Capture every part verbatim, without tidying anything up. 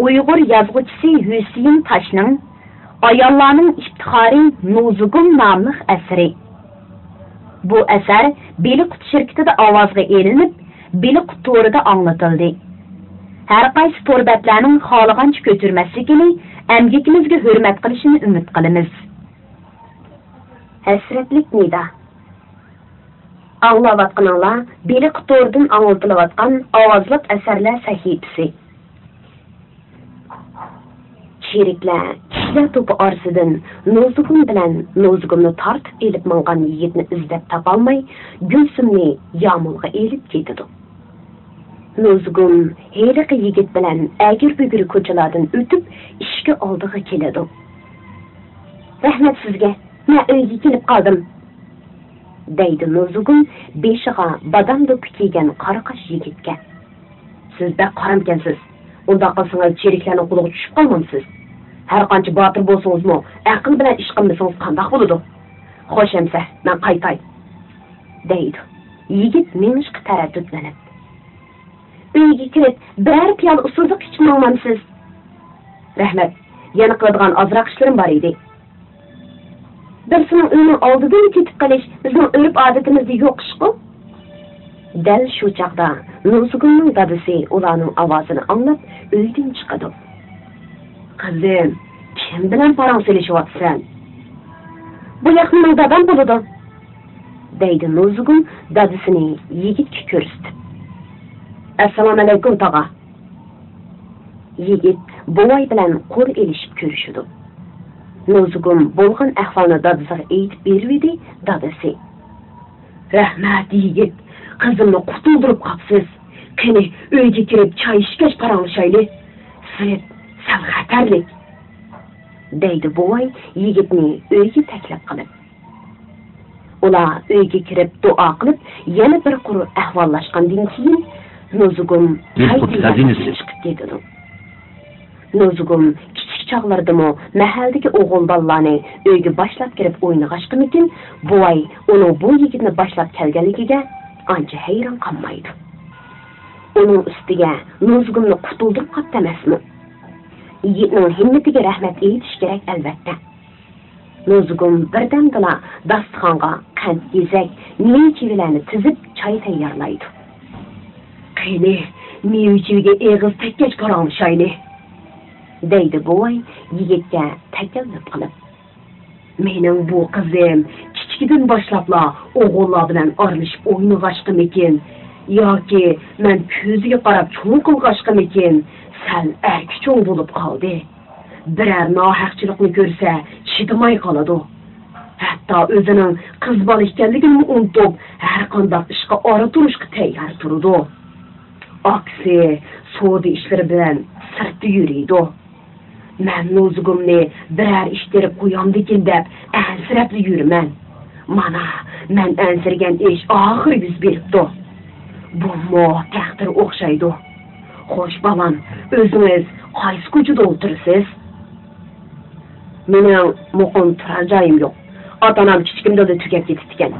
ئۇيغۇر يازغۇچىسى ھۈسېيىن تاشنىڭ ئاياللارنىڭ ئىپتىخارى نوزۇگۇم ناملىق ئەسىرى. بۇ ئەسەر بېلىققۇت شىركىتىدە ئاۋازغا ئېلىنىپ، بېلىققۇت تورىدا ئاڭلىتىلدى. ھەر قايسى تور بەتلەرنىڭ خالىغانچە كۆچۈرمەسلىكىنى، ئەمگىكىمىزگە ھۆرمەت قىلىشىنى ئۈمىد قىلىمىز. ھەسرەتلىك نىدا. ئاڭلاۋاتقىنىڭلار بېلىققۇت تورىدىن ئاڭلىتىلىۋاتقان ئاۋازلىق ئەسەرلەر سەھىپىسى. چېرىكلەر كىشىلەر توپى ئارىسىدىن نوزۇگۇم بىلەن نوزۇگۇمنى تارتىپ ئېلىپ ماڭغان يىگىتنى ئىزدەپ تاپالماي، گۈلسۈمنى يامۇلغا ئېلىپ كېتىدۇ. نوزۇگۇم ھېلىقى يىگىت بىلەن ئەگرى-بۈگرى كوچىلاردىن ئۆتۈپ، ئىشىكى ئالدىغا كېلىدۇ. رەھمەت سىزگە، مەن ئۆيگە كېلىپ قالدىم. دەيدۇ نوزۇگۇم بېشىغا بادام دوپپا كىيگەن قارىقاش يىگىتكە. سىز بەك قارامكەنسىز. ئۇنداق قىلسىڭىز چېرىكلەرنىڭ قولىغا چۈشۈپ قالمامسىز؟ ھەرقانچە باتۇر بولسىڭىزمۇ ئەقىل بىلەن ئىش قىلمىسىڭىز قانداق بولىدۇ؟ خوش ئەمسە، مەن قايتاي. دەيدۇ. يىگىت مېڭىشقا تەرەددۇتلىنىپ. ئۆيگە كىرىپ بىرەر پىيالە ئۇسسۇزلۇق ئىچىپ ماڭمامسىز؟ رەھمەت، يەنە قىلىدىغان ئازراق ئىشلىرىم بار ئىدى. بىرسىنىڭ ئۆيىنىڭ ئالدىدىن كېتىپ قېلىش بىزنىڭ ئۆرپ-ئادىتىمىزدە يوق ئىشقۇ. دەل شۇ چاغدا نوزۇگۇمنىڭ دادىسى ئۇلارنىڭ ئاۋازىنى ئاڭلاپ ئۆيدىن چىقىدۇ. قىزىم، كىم بىلەن پاراڭ سېلىشىۋاتىسەن؟ بۇ ياق مېنىڭ دادام بولىدۇ. دەيدۇ نوزۇگۇم دادىسىنى يىگىتكە كۆرسىتىپ. ئەسسالامۇئەلەيكۇم، تاغا. يىگىت بوۋاي بىلەن قول ئېلىشىپ كۆرۈشىدۇ. نوزۇگۇم بولغان ئەھۋالنى دادىسىغا ئېيتىپ بېرىۋىدى، دادىسى. رەھمەت، يىگىت، قىزىمنى قۇتۇلدۇرۇپ قاپسىز. قېنى، ئۆيگە كىرىپ چاي ئىچكەچ پاراڭلىشايلى. سىرت سەل خەتەرلىك. دەيدۇ بوۋاي يىگىتنى ئۆيگە تەكلىپ قىلىپ. ئۇلار ئۆيگە كىرىپ دۇئا قىلىپ، يەنە بىر قۇر ئەھۋاللاشقاندىن كېيىن، نوزۇگۇم چاي تەييارلىقىنى چىقىپ كېتىدۇ. نوزۇگۇم كىچىك چاغلىرىدىمۇ مەھەللىدىكى ئوغۇل بالىلارنى ئۆيگە باشلاپ كىرىپ ئوينىغاچقىمىكىن، بوۋاي ئۇنىڭ بۇ يىگىتنى باشلاپ كەلگەنلىكىگە ئانچە ھەيران قالمايدۇ. ئۇنىڭ ئۈستىگە نوزۇگۇمنى قۇتۇلدۇرۇپ قاپتۇ ئەمەسمۇ؟ يىگىتنىڭ ھىممىتىگە رەھمەت ئېيتىش كېرەك، ئەلۋەتتە. نوزۇگۇم بىردەمدىلا داستىخانغا قەنت-گېزەك، مېۋە-چېۋىلەرنى تىزىپ، چاي تەييارلايدۇ. قېنى، مېۋە-چېۋىگە ئېغىز تەگكەچ پاراڭلىشايلى، دەيدۇ بوۋاي يىگىتكە تەكەللۇپ قىلىپ. مېنىڭ بۇ قىزىم كىچىكىدىن باشلاپلا ئوغۇللار بىلەن ئارىلىشىپ ئوينىغاچقىمىكىن ياكى مەن كۆزىگە قاراپ چوڭ قىلغاچقىمىكىن، سەل ئەركە چوڭ بولۇپ قالدى. بىرەر ناھەقچىلىقنى كۆرسە چىدىماي قالىدۇ. ھەتتا ئۆزىنىڭ قىز بالا ئىكەنلىكىنىمۇ ئۇنتۇپ، ھەرقانداق ئىشقا ئارىلىشىشقا تەييار تۇرىدۇ. ئاكىسى سودا ئىشلىرى بىلەن سىرتتا يۈرىدۇ. مەن نوزۇگۇمنى بىرەر ئىتتىرىپ قويامدىكىن دەپ ئەنسىرەپلا يۈرىمەن. مانا، مەن ئەنسىرىگەن ئىش ئاخىرى يۈز بېرىپتۇ. بۇمۇ تەقدىر ئوخشايدۇ. خوش، بالام، ئۆزىڭىز قايسى كوچىدا ئولتۇرىسىز؟ مېنىڭ مۇقىم تۇرار جايىم يوق. ئاتا-ئانام كىچىكىمدىلا تۈگەپ كېتىپتىكەن.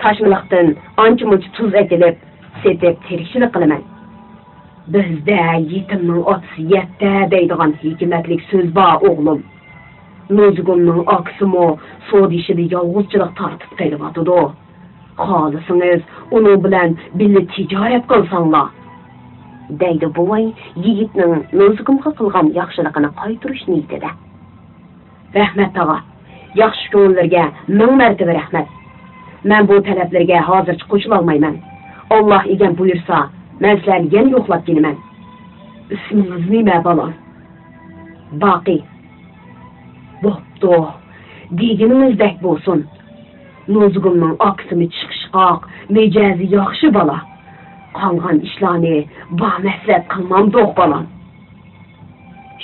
تاشمىلىقتىن ئانچە-مۇنچە تۇز ئەكېلىپ، سېتىپ تىرىكچىلىك قىلىمەن. بىزدە يېتىمنىڭ ئاتىسى يەتتە دەيدىغان ھېكمەتلىك سۆز بار، ئوغلۇم. نوزۇگۇمنىڭ ئاكىسىمۇ سودا ئىشىدا يالغۇزچىلىق تارتىپ قېلىۋاتىدۇ. خالىسىڭىز، ئۇنىڭ بىلەن بىللە تىجارەت قىلساڭلار، دەيدۇ بوۋاي يىگىتنىڭ نوزۇگۇمغا قىلغان ياخشىلىقىنى قايتۇرۇش نىيىتىدە. رەھمەت، تاغا. ياخشى كۆڭۈللىرىگە مىڭ مەرتىۋە رەھمەت. مەن بۇ تەلەپلىرىگە ھازىرچە قوشۇلالمايمەن. ئاللا ئىگەم بۇيرۇسا، مەن سىلەرنى يەنە يوقلاپ كېلىمەن. ئىسمىڭىز نېمە، بالام؟ باقى. بوپتۇ. دېگىنىڭىزدەك بولسۇن. نوزۇگۇمنىڭ ئاكىسىمۇ چىقىشقاق، مىجەزى ياخشى بالا. قالغان ئىشلارنى بامەسلەت قىلمامدۇق، بالام.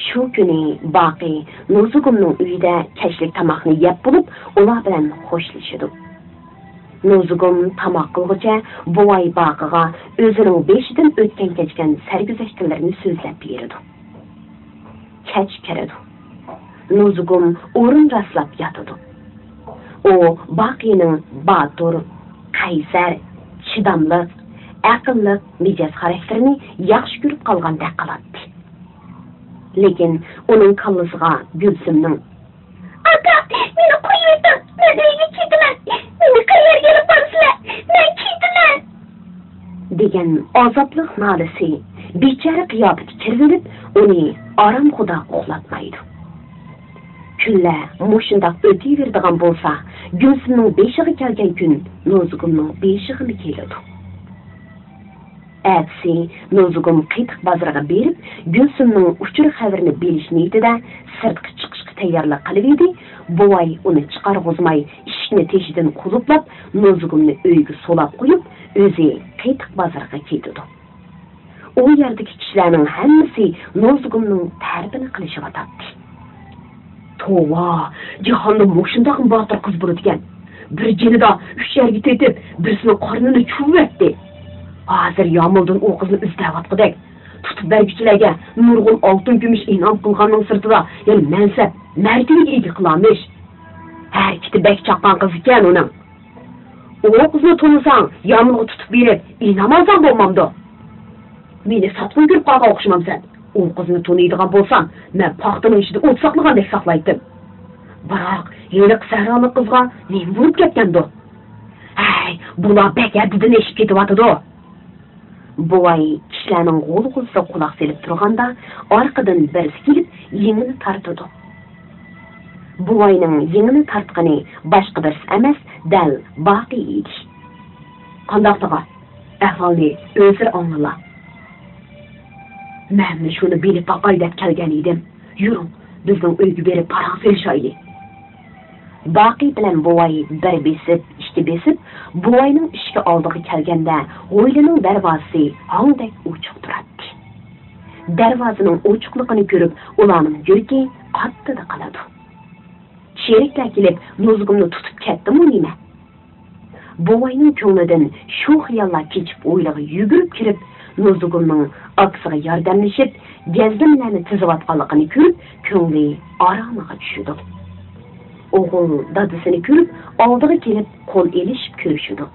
شۇ كۈنى باقى نوزۇگۇمنىڭ ئۆيىدە كەچلىك تاماقنى يەپ بولۇپ، ئۇلار بىلەن خوشلىشىدۇ. نوزۇگۇم تاماق قىلغۇچە بوۋاي باقىغا ئۆزىنىڭ بېشىدىن ئۆتكەن-كەچكەن سەرگۈزەشتلىرىنى سۆزلەپ بېرىدۇ. كەچ كىرىدۇ. نوزۇگۇم ئورۇن راسلاپ ياتىدۇ. ئۇ باقىنىڭ باتۇر، قەيسەر، چىداملىق، ئەقىللىق مىجەز-خاراكتېرىنى ياخشى كۆرۈپ قالغاندەك قىلاتتى. لېكىن ئۇنىڭ كاللىسىغا گۈلسۈمنىڭ، «ئاكا، مېنى قويۇۋېتىڭ، مەن ئۆيگە كېتىمەن. مېنى قەيەرگە ئېلىپ بارىسىلەر؟ مەن كېتىمەن!» دېگەن ئازابلىق نالىسى بىچارە قىياپىتى كىرىۋېلىپ، ئۇنى ئارامخۇدا ئۇخلاتمايدۇ. كۈنلەر مۇشۇنداق ئۆتۈۋېرىدىغان بولسا، گۈلسۈمنىڭ بېشىغا كەلگەن كۈن نوزۇگۇمنىڭ بېشىغىمۇ كېلىدۇ. ئەتىسى نوزۇگۇم قېتىق بازىرىغا بېرىپ، گۈلسۈمنىڭ ئۇچۇر خەۋىرىنى بىلىش نىيىتىدە سىرتقا چىقىشقا تەييارلىق قىلىۋىدى. بوۋاي ئۇنى چىقارغۇزماي، ئىشىكنى تېشىدىن قۇلۇپلاپ، نوزۇگۇمنى ئۆيگە سولاپ قويۇپ، ئۆزى قېتىق بازىرىغا كېتىدۇ. ئۇ يەردىكى كىشىلەرنىڭ ھەممىسى نوزۇگۇمنىڭ تەرىپىنى قىلىشىۋاتاتتى. توۋا، جاھاندا مۇشۇنداقمۇ باتۇر قىز بولىدىكەن. بىر جېنىدا ئۈچ يەرگە تېتىپ، بىرسىنىڭ قارنىنى چۇۋۇۋەتتى. ھازىر يامۇلدىن ئۇ قىزنى ئىزدەۋاتقۇدەك. تۇتۇپ بەرگۈچىلەرگە نۇرغۇن ئالتۇن، كۈمۈش ئىنئام قىلغاننىڭ سىرتىدا يەنە مەنسەپ، مەرتىۋىگە ئىگە قىلارمىش. ھەرىكىتى بەك چاققان قىز ئىكەن ئۇنىڭ. ئۇ قىزنى تونۇساڭ، يامۇلغا تۇتۇپ بېرىپ، ئىنئام ئالساڭ بولمامدۇ؟ مېنى ساتقۇن كۆرۈپ قالغان ئوخشىمامسەن؟ ئۇ قىزنى تونۇيدىغان بولسام، مەن پاختىنىڭ ئىچىدە ئوت ساقلىغاندەك ساقلايتتىم. بىراق، ھېلىقى سەھرالىق قىزغا نېمە بولۇپ كەتكەندۇ؟ ھەي، بۇلار بەك ھەددىدىن ئېشىپ كېتىۋاتىدۇ. بوۋاي كىشىلەرنىڭ غۇلغۇلىسىغا قۇلاق سېلىپ تۇرغاندا، ئارقىدىن بىرسى كېلىپ، يېڭىنى تارتىدۇ. بوۋاينىڭ يېڭىنى تارتقىنى باشقا بىرسى ئەمەس، دەل باقى ئىدى. قانداق تاغا؟ ئەھۋالنى ئۆزلىرى ئاڭلىلا. مەنمۇ شۇنى بىلىپ باقاي دەپ كەلگەن ئىدىم. يۈرۈڭ، بىزنىڭ ئۆيگە بېرىپ پاراڭ سېلىشايلى. باقى بىلەن بوۋاي بىر بېسىپ، ئىككى بېسىپ، بوۋاينىڭ ئىشىكى ئالدىغا كەلگەندە، ھويلىنىڭ دەرۋازىسى ھاڭدەك ئوچۇق تۇراتتى. دەرۋازىنىڭ ئوچۇقلۇقىنى كۆرۈپ، ئۇلارنىڭ يۈرىكى قاتتىدە قىلىدۇ. چېرىكلەر كېلىپ، نۇزۇگۇمنى تۇتۇپ كەتتىمۇ نېمە؟ بوۋاينىڭ كۆڭلىدىن شۇ خىياللار كېچىپ، ھويلىغا يۈگۈرۈپ كىرىپ، نۇزۇگۇمنىڭ ئاكىسىغا ياردەملىشىپ، گەزلىمىلەرنى تىزىۋاتقانلىقىنى كۆرۈپ، كۆڭلى ئارامىغا چۈشىدۇ. ئوغۇل دادىسىنى كۆرۈپ، ئالدىغا كېلىپ، قول ئېلىشىپ كۆرۈشىدۇ.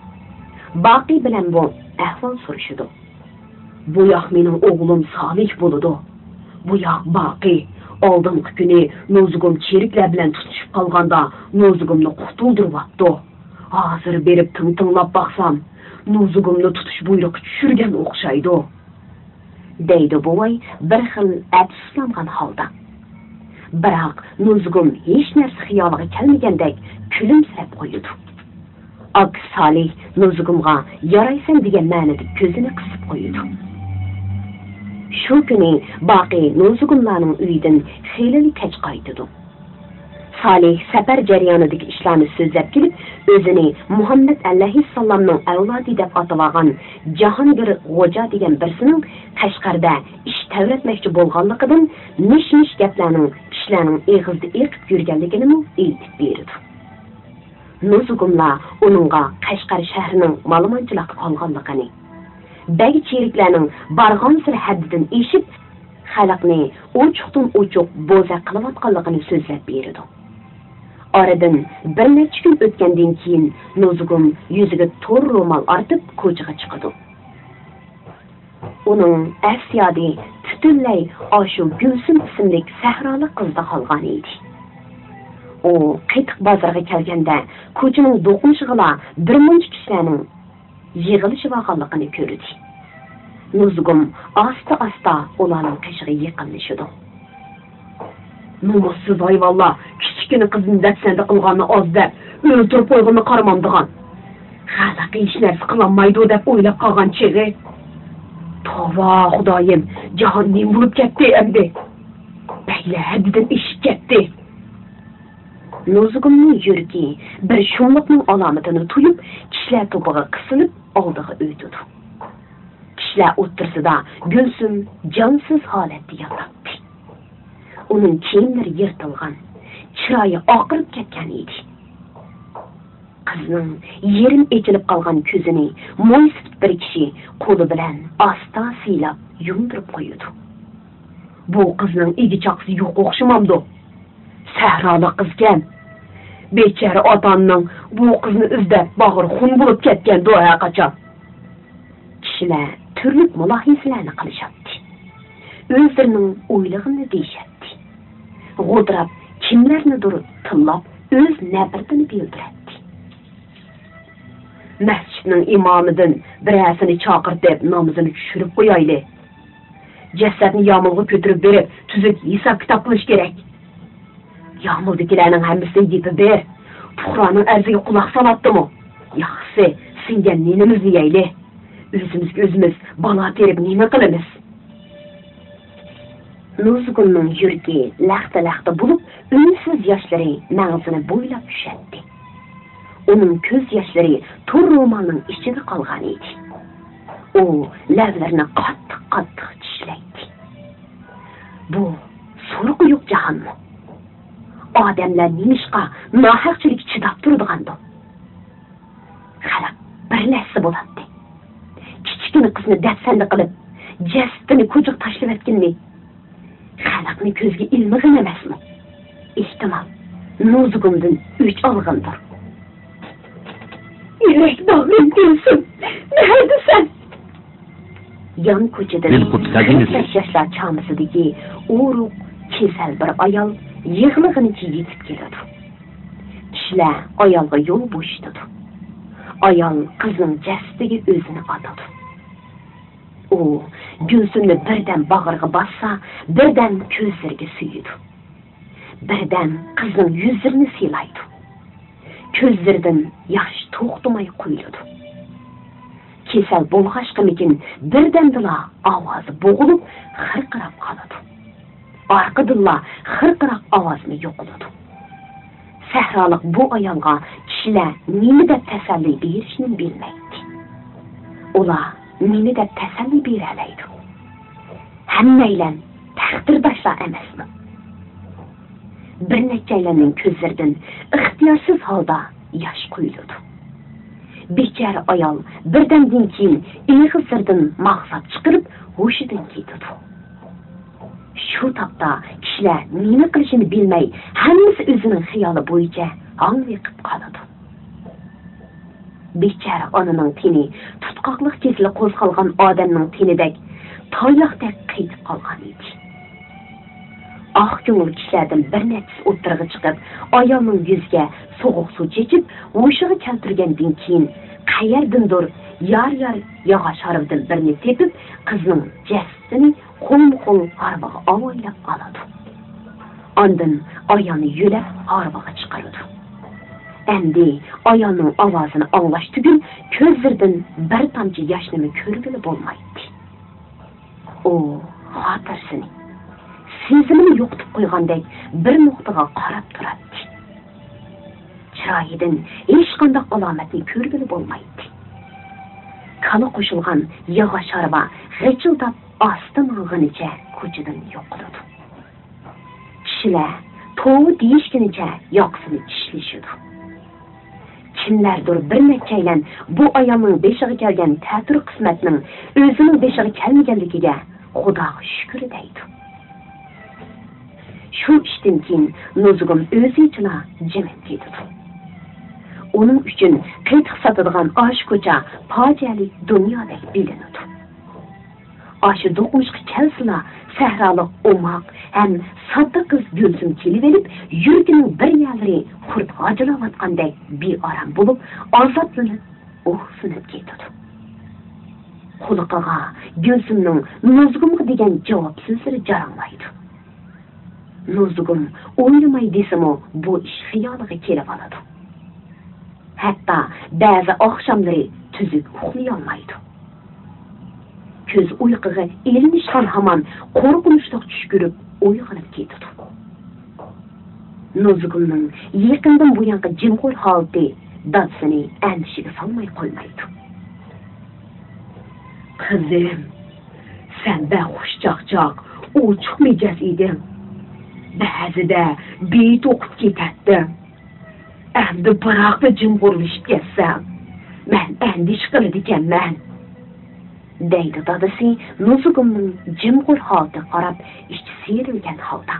باقى بىلەن بۇ ئەھۋال سورىشىدۇ. بۇ ياق مېنىڭ ئوغلۇم سالىھ بولىدۇ. بۇ ياق باقى. ئالدىنقى كۈنى نۇزۇگۇم چېرىكلەر بىلەن تۇتۇشۇپ قالغاندا، نۇزۇگۇمنى قۇتۇلدۇرۇۋاپتۇ. ھازىر بېرىپ تىڭ تىڭلاپ باقسام، نۇزۇگۇمنى تۇتۇش بۇيرۇقى چۈشۈرگەن ئوخشايدۇ، دەيدۇ بوۋاي بىر خىل ئەپسۇسلانغان ھالدا. بىراق نۇزۇگۇم ھېچ نەرسە خىيالىغا كەلمىگەندەك كۈلۈمسىرەپ قويىدۇ. ئاكىسى سالىھ نۇزۇگۇمغا يارايسەن دېگەن مەنىدە كۆزىنى قىسىپ قويىدۇ. شۇ كۈنى باقى نۇزۇگۇملارنىڭ ئۆيىدىن خېلىلا كەچ قايتىدۇ. سالىھ سەپەر جەريانىدىكى ئىشلارنى سۆزلەپ كېلىپ، ئۆزىنى مۇھەممەد ئەلەيھىسسالامنىڭ ئەۋلادى دەپ ئاتىۋالغان جاھانگىر غوجا دېگەن بىرسىنىڭ قەشقەردە ئىش تەۋرەتمەكچى بولغانلىقىدىن، مىش-مىش گەپلەرنىڭ كىشىلەرنىڭ ئېغىزىدا ئېقىپ يۈرگەنلىكىنىمۇ ئېيتىپ بېرىدۇ. نۇزۇگۇملار ئۇنىڭغا قەشقەر شەھىرىنىڭ مالىمانچىلىققا قالغانلىقىنى، بەگ چېرىكلەرنىڭ بارغانسېرى ھەددىدىن ئېشىپ، خەلقنى ئوچۇقتىن ئوچۇق بوزەك قىلىۋاتقانلىقىنى سۆزلەپ بېرىدۇ. ئارىدىن بىر نەچچە كۈن ئۆتكەندىن كېيىن، نۇزۇگۇم يۈزىگە تور رومال ئارتىپ، كوچىغا چىقىدۇ. ئۇنىڭ ئەس-يادى پۈتۈنلەي ئاشۇ گۈلسۈم ئىسىملىك سەھرالىق قىزدا قالغان ئىدى. ئۇ قېتىق بازىرىغا كەلگەندە، كوچىنىڭ دوقمۇشىغىلا بىر مۇنچە كىشىلەرنىڭ يىغىلىشىۋالغانلىقىنى كۆردى. نۇزۇگۇم ئاستا-ئاستا ئۇلارنىڭ قېشىغا يېقىنلىشىدۇ. نومۇسسىز ھايۋانلار، كىچىككىنە قىزنى دەپسەندە قىلغاننى ئاز دەپ، ئۆلتۈرۈپ قويغىنىنى قارىمامدىغان. خەلق ھېچ نەرسە قىلالمايدۇ دەپ ئويلاپ قالغان چېغى. توۋا، خۇدايىم، جاھان نېمە بولۇپ كەتتى ئەمدى؟ بەگلەر ھەددىدىن ئېشىپ كەتتى. نۇزۇگۇمنىڭ يۈرىكى بىر شۇملۇقنىڭ ئالامىتىنى تۇيۇپ، كىشىلەر توپىغا قىسىلىپ، ئالدىغا ئۆتىدۇ. كىشىلەر ئوتتۇرىسىدا گۈلسۈم جانسىز ھالەتتە ياتاتتى. ئۇنىڭ كىيىملىرى يىرتىلغان، چىرايى ئاقىرىپ كەتكەن ئىدى. قىزنىڭ يېرىم ئېچىلىپ قالغان كۆزىنى مويسىپىت بىر كىشى قولى بىلەن ئاستا سىيلاپ يۇمدۇرۇپ قويىدۇ. بۇ قىزنىڭ ئىگە-چاقىسى يوق ئوخشىمامدۇ؟ سەھرالىق قىزكەن. بىچارە ئاتا-ئانىنىڭ بۇ قىزنى ئىزدەپ باغرى خۇن بولۇپ كەتكەندۇ ھەرقاچان. كىشىلەر تۈرلۈك مۇلاھىزىلەرنى قىلىشاتتى. ئۆزلىرىنىڭ ئويلىغىنىنى دېيىشەتتى. غودراپ كىملەرنىدۇر تىللاپ، ئۆز نەپرىتىنى بىلدۈرەتتى. مەسچىتنىڭ ئىمامىدىن بىرەرسىنى چاقىرتىپ، نامىزىنى چۈشۈرۈپ قويايلى. جەسەتنى يامۇلغا كۆتۈرۈپ بېرىپ، تۈزۈك ھېساب-كىتاب قىلىش كېرەك. يامۇلدىكىلەرنىڭ ھەممىسىنى يېپىۋېر. پۇقرانىڭ ئەرزىگە قۇلاق سالاتتىمۇ؟ ياخشىسى، سىڭگەن نېنىمىزنى يەيلى. ئۆزىمىزگە ئۆزىمىز بالا تېرىپ نېمە قىلىمىز؟ نۇزۇگۇمنىڭ يۈرىكى لەختە-لەختە بولۇپ، ئۈنسىز ياشلىرى مەڭزىنى بويلاپ چۈشەتتى. ئۇنىڭ كۆز ياشلىرى تور رومالنىڭ ئىچىدە قالغان ئىدى. ئۇ لەۋلىرىنى قاتتىق-قاتتىق چىشلەيتتى. بۇ سورىقى يوق جاھانمۇ؟ ئادەملەر نېمىشقا ناھەق چۆلگە چىداپ تۇرىدىغاندۇ؟ خەلق بىر لەھزە بولاتتى. كىچىككىنە قىزنى دەپسەندە قىلىپ، جەسىتىنى كوچىغا تاشلىۋەتكىنىنى خەلقنى كۆزگە ئىلمىغان ئەمەسمۇ؟ ئېھتىمال، نۇزۇگۇمدىن ئۆچ ئالغىنىدۇر. يۈرەك باغرىم گۈلسۈم، نەدىسەن؟ يان كوچىدىن قىرىق بەش ياشلار چامىسىدىكى ئورۇق، كېسەل بىر ئايال يىغلىغىنىچە يېتىپ كېلىدۇ. كىشىلەر ئايالغا يول بوشىتىدۇ. ئايال قىزنىڭ جەسىتىگە ئۆزىنى ئاتىدۇ. ئۇ گۈلسۈمنى بىردەم باغرىغا باسسا، بىردەم كۆزلىرىگە سۆيىدۇ. بىردەم قىزنىڭ يۈزلىرىنى سىلايدۇ. كۆزلىرىدىن ياش توختىماي قۇيۇلىدۇ. كېسەل بولغاچقىمىكىن، بىردەمدىلا ئاۋازى بوغۇلۇپ، خىرقىراپ قالىدۇ. ئارقىدىنلا خىرقىراق ئاۋازمۇ يوقىلىدۇ. سەھرالىق بۇ ئايالغا كىشىلەر نېمە دەپ تەسەللى بېرىشنى بىلمەيتتى. ئۇلار نېمە دەپ تەسەللى بېرەلەيدۇ؟ ھەممەيلەن تەقدىرداشلار ئەمەسمۇ؟ بىر نەچچەيلەننىڭ كۆزلىرىدىن ئىختىيارسىز ھالدا ياش قۇيۇلىدۇ. بىچارە ئايال بىردەمدىن كېيىن ئېغىزلىرىدىن ماغزاپ چىقىرىپ، ھوشىدىن كېتىدۇ. شۇ تاپتا كىشىلەر نېمە قىلىشىنى بىلمەي، ھەممىسى ئۆزىنىڭ خىيالى بويىچە ھاڭۋېقىپ قالىدۇ. بىچارە ئانىنىڭ تېنى تۇتقاقلىق كېسىلى قوزغالغان ئادەمنىڭ تېنىدەك تاياقتەك قېتىپ قالغان ئىدى. ئاق كۆڭۈل كىشىلەردىن بىر نەچچىسى ئوتتۇرىغا چىقىپ، ئايالنىڭ يۈزىگە سوغۇق سۇ چېچىپ، ھوشىغا كەلتۈرگەندىن كېيىن، قەيەردىندۇر يار-يار ياغاچ ھارۋىدىن بىرنى تېپىپ، قىزنىڭ جەسىتىنى قولمۇ-قول ھارۋىغا ئاۋايلاپ ئالىدۇ. ئاندىن ئايالنى يۆلەپ ھارۋىغا چىقىرىدۇ. ئەمدى ئايالنىڭ ئاۋازىنى ئاڭلاش تۈگۈل، كۆزلىرىدىن بىر تامچە ياشنىمۇ كۆرگىلى بولمايتتى. ئۇ خاتىرىسىنى، سېزىمىنى يوقىتىپ قويغاندەك بىر نۇقتىغا قاراپ تۇراتتى. چىرايىدىن ھېچقانداق ئالامەتنى كۆرگىلى بولمايتتى. كالا قوشۇلغان ياغاچ ھارۋا غىچىلداپ ئاستا ماڭغىنىچە كوچىدىن يوقىلىدۇ. كىشىلەر توۋا دېيىشكىنىچە ياقىسىنى چىشلىشىدۇ. كىملەردۇر بىر نەچچەيلەن بۇ ئايالنىڭ بېشىغا كەلگەن تەتۈر قىسمەتنىڭ ئۆزىنىڭ بېشىغا كەلمىگەنلىكىگە خۇداغا شۈكرى دەيدۇ. شۇ ئىشتىن كېيىن نۇزۇگۇم ئۆزىچىلا جىمىپ كېتىدۇ. ئۇنىڭ ئۈچۈن قېتىق ساتىدىغان ئاشۇ كوچا پاجىئەلىك دۇنيادەك بىلىنىدۇ. ئاشۇ دوقمۇشقا كەلسىلا، سەھرالىق ئوماق ھەم ساددا قىز گۈلسۈم كېلىۋېلىپ، يۈرىكىنىڭ بىر يەرلىرى خۇرت غاجىلاۋاتقاندەك بىئارام بولۇپ، ئازابلىنىپ، ئۇھسىنىپ كېتىدۇ. قۇلىقىغا گۈلسۈمنىڭ نۇزۇگۇمغا دېگەن جاۋاب سۆزلىرى جاراڭلايدۇ. نۇزۇگۇم ئويلىماي دېسىمۇ، بۇ ئىش خىيالىغا كېلىۋالىدۇ. ھەتتا بەزى ئاخشاملىرى تۈزۈك ئۇخلىيالمايدۇ. كۆز ئۇيقۇغا ئېلىنىشقان ھامان قورقۇنچلۇق چۈش كۆرۈپ ئويغىنىپ كېتىدۇ. نۇزۇگۇمنىڭ يېقىندىن بۇيانقى جىمغور ھالىتى دادىسىنى ئەندىشىگە سالماي قويمايدۇ. قىزىم، سەن بەك خۇشچاقچاق، ئوچۇق مىجەز ئىدىڭ. بەزىدە بېيىت ئوقۇپ كېتەتتىڭ. ئەمدى بىراقلا جىمغۇرلىشىپ كەتسەڭ، مەن ئەندىشە قىلىدىكەنمەن، دەيدۇ دادىسى نۇزۇگۇمنىڭ جىمغۇر ھالىتىگە قاراپ ئىچى سىيرىلگەن ھالدا.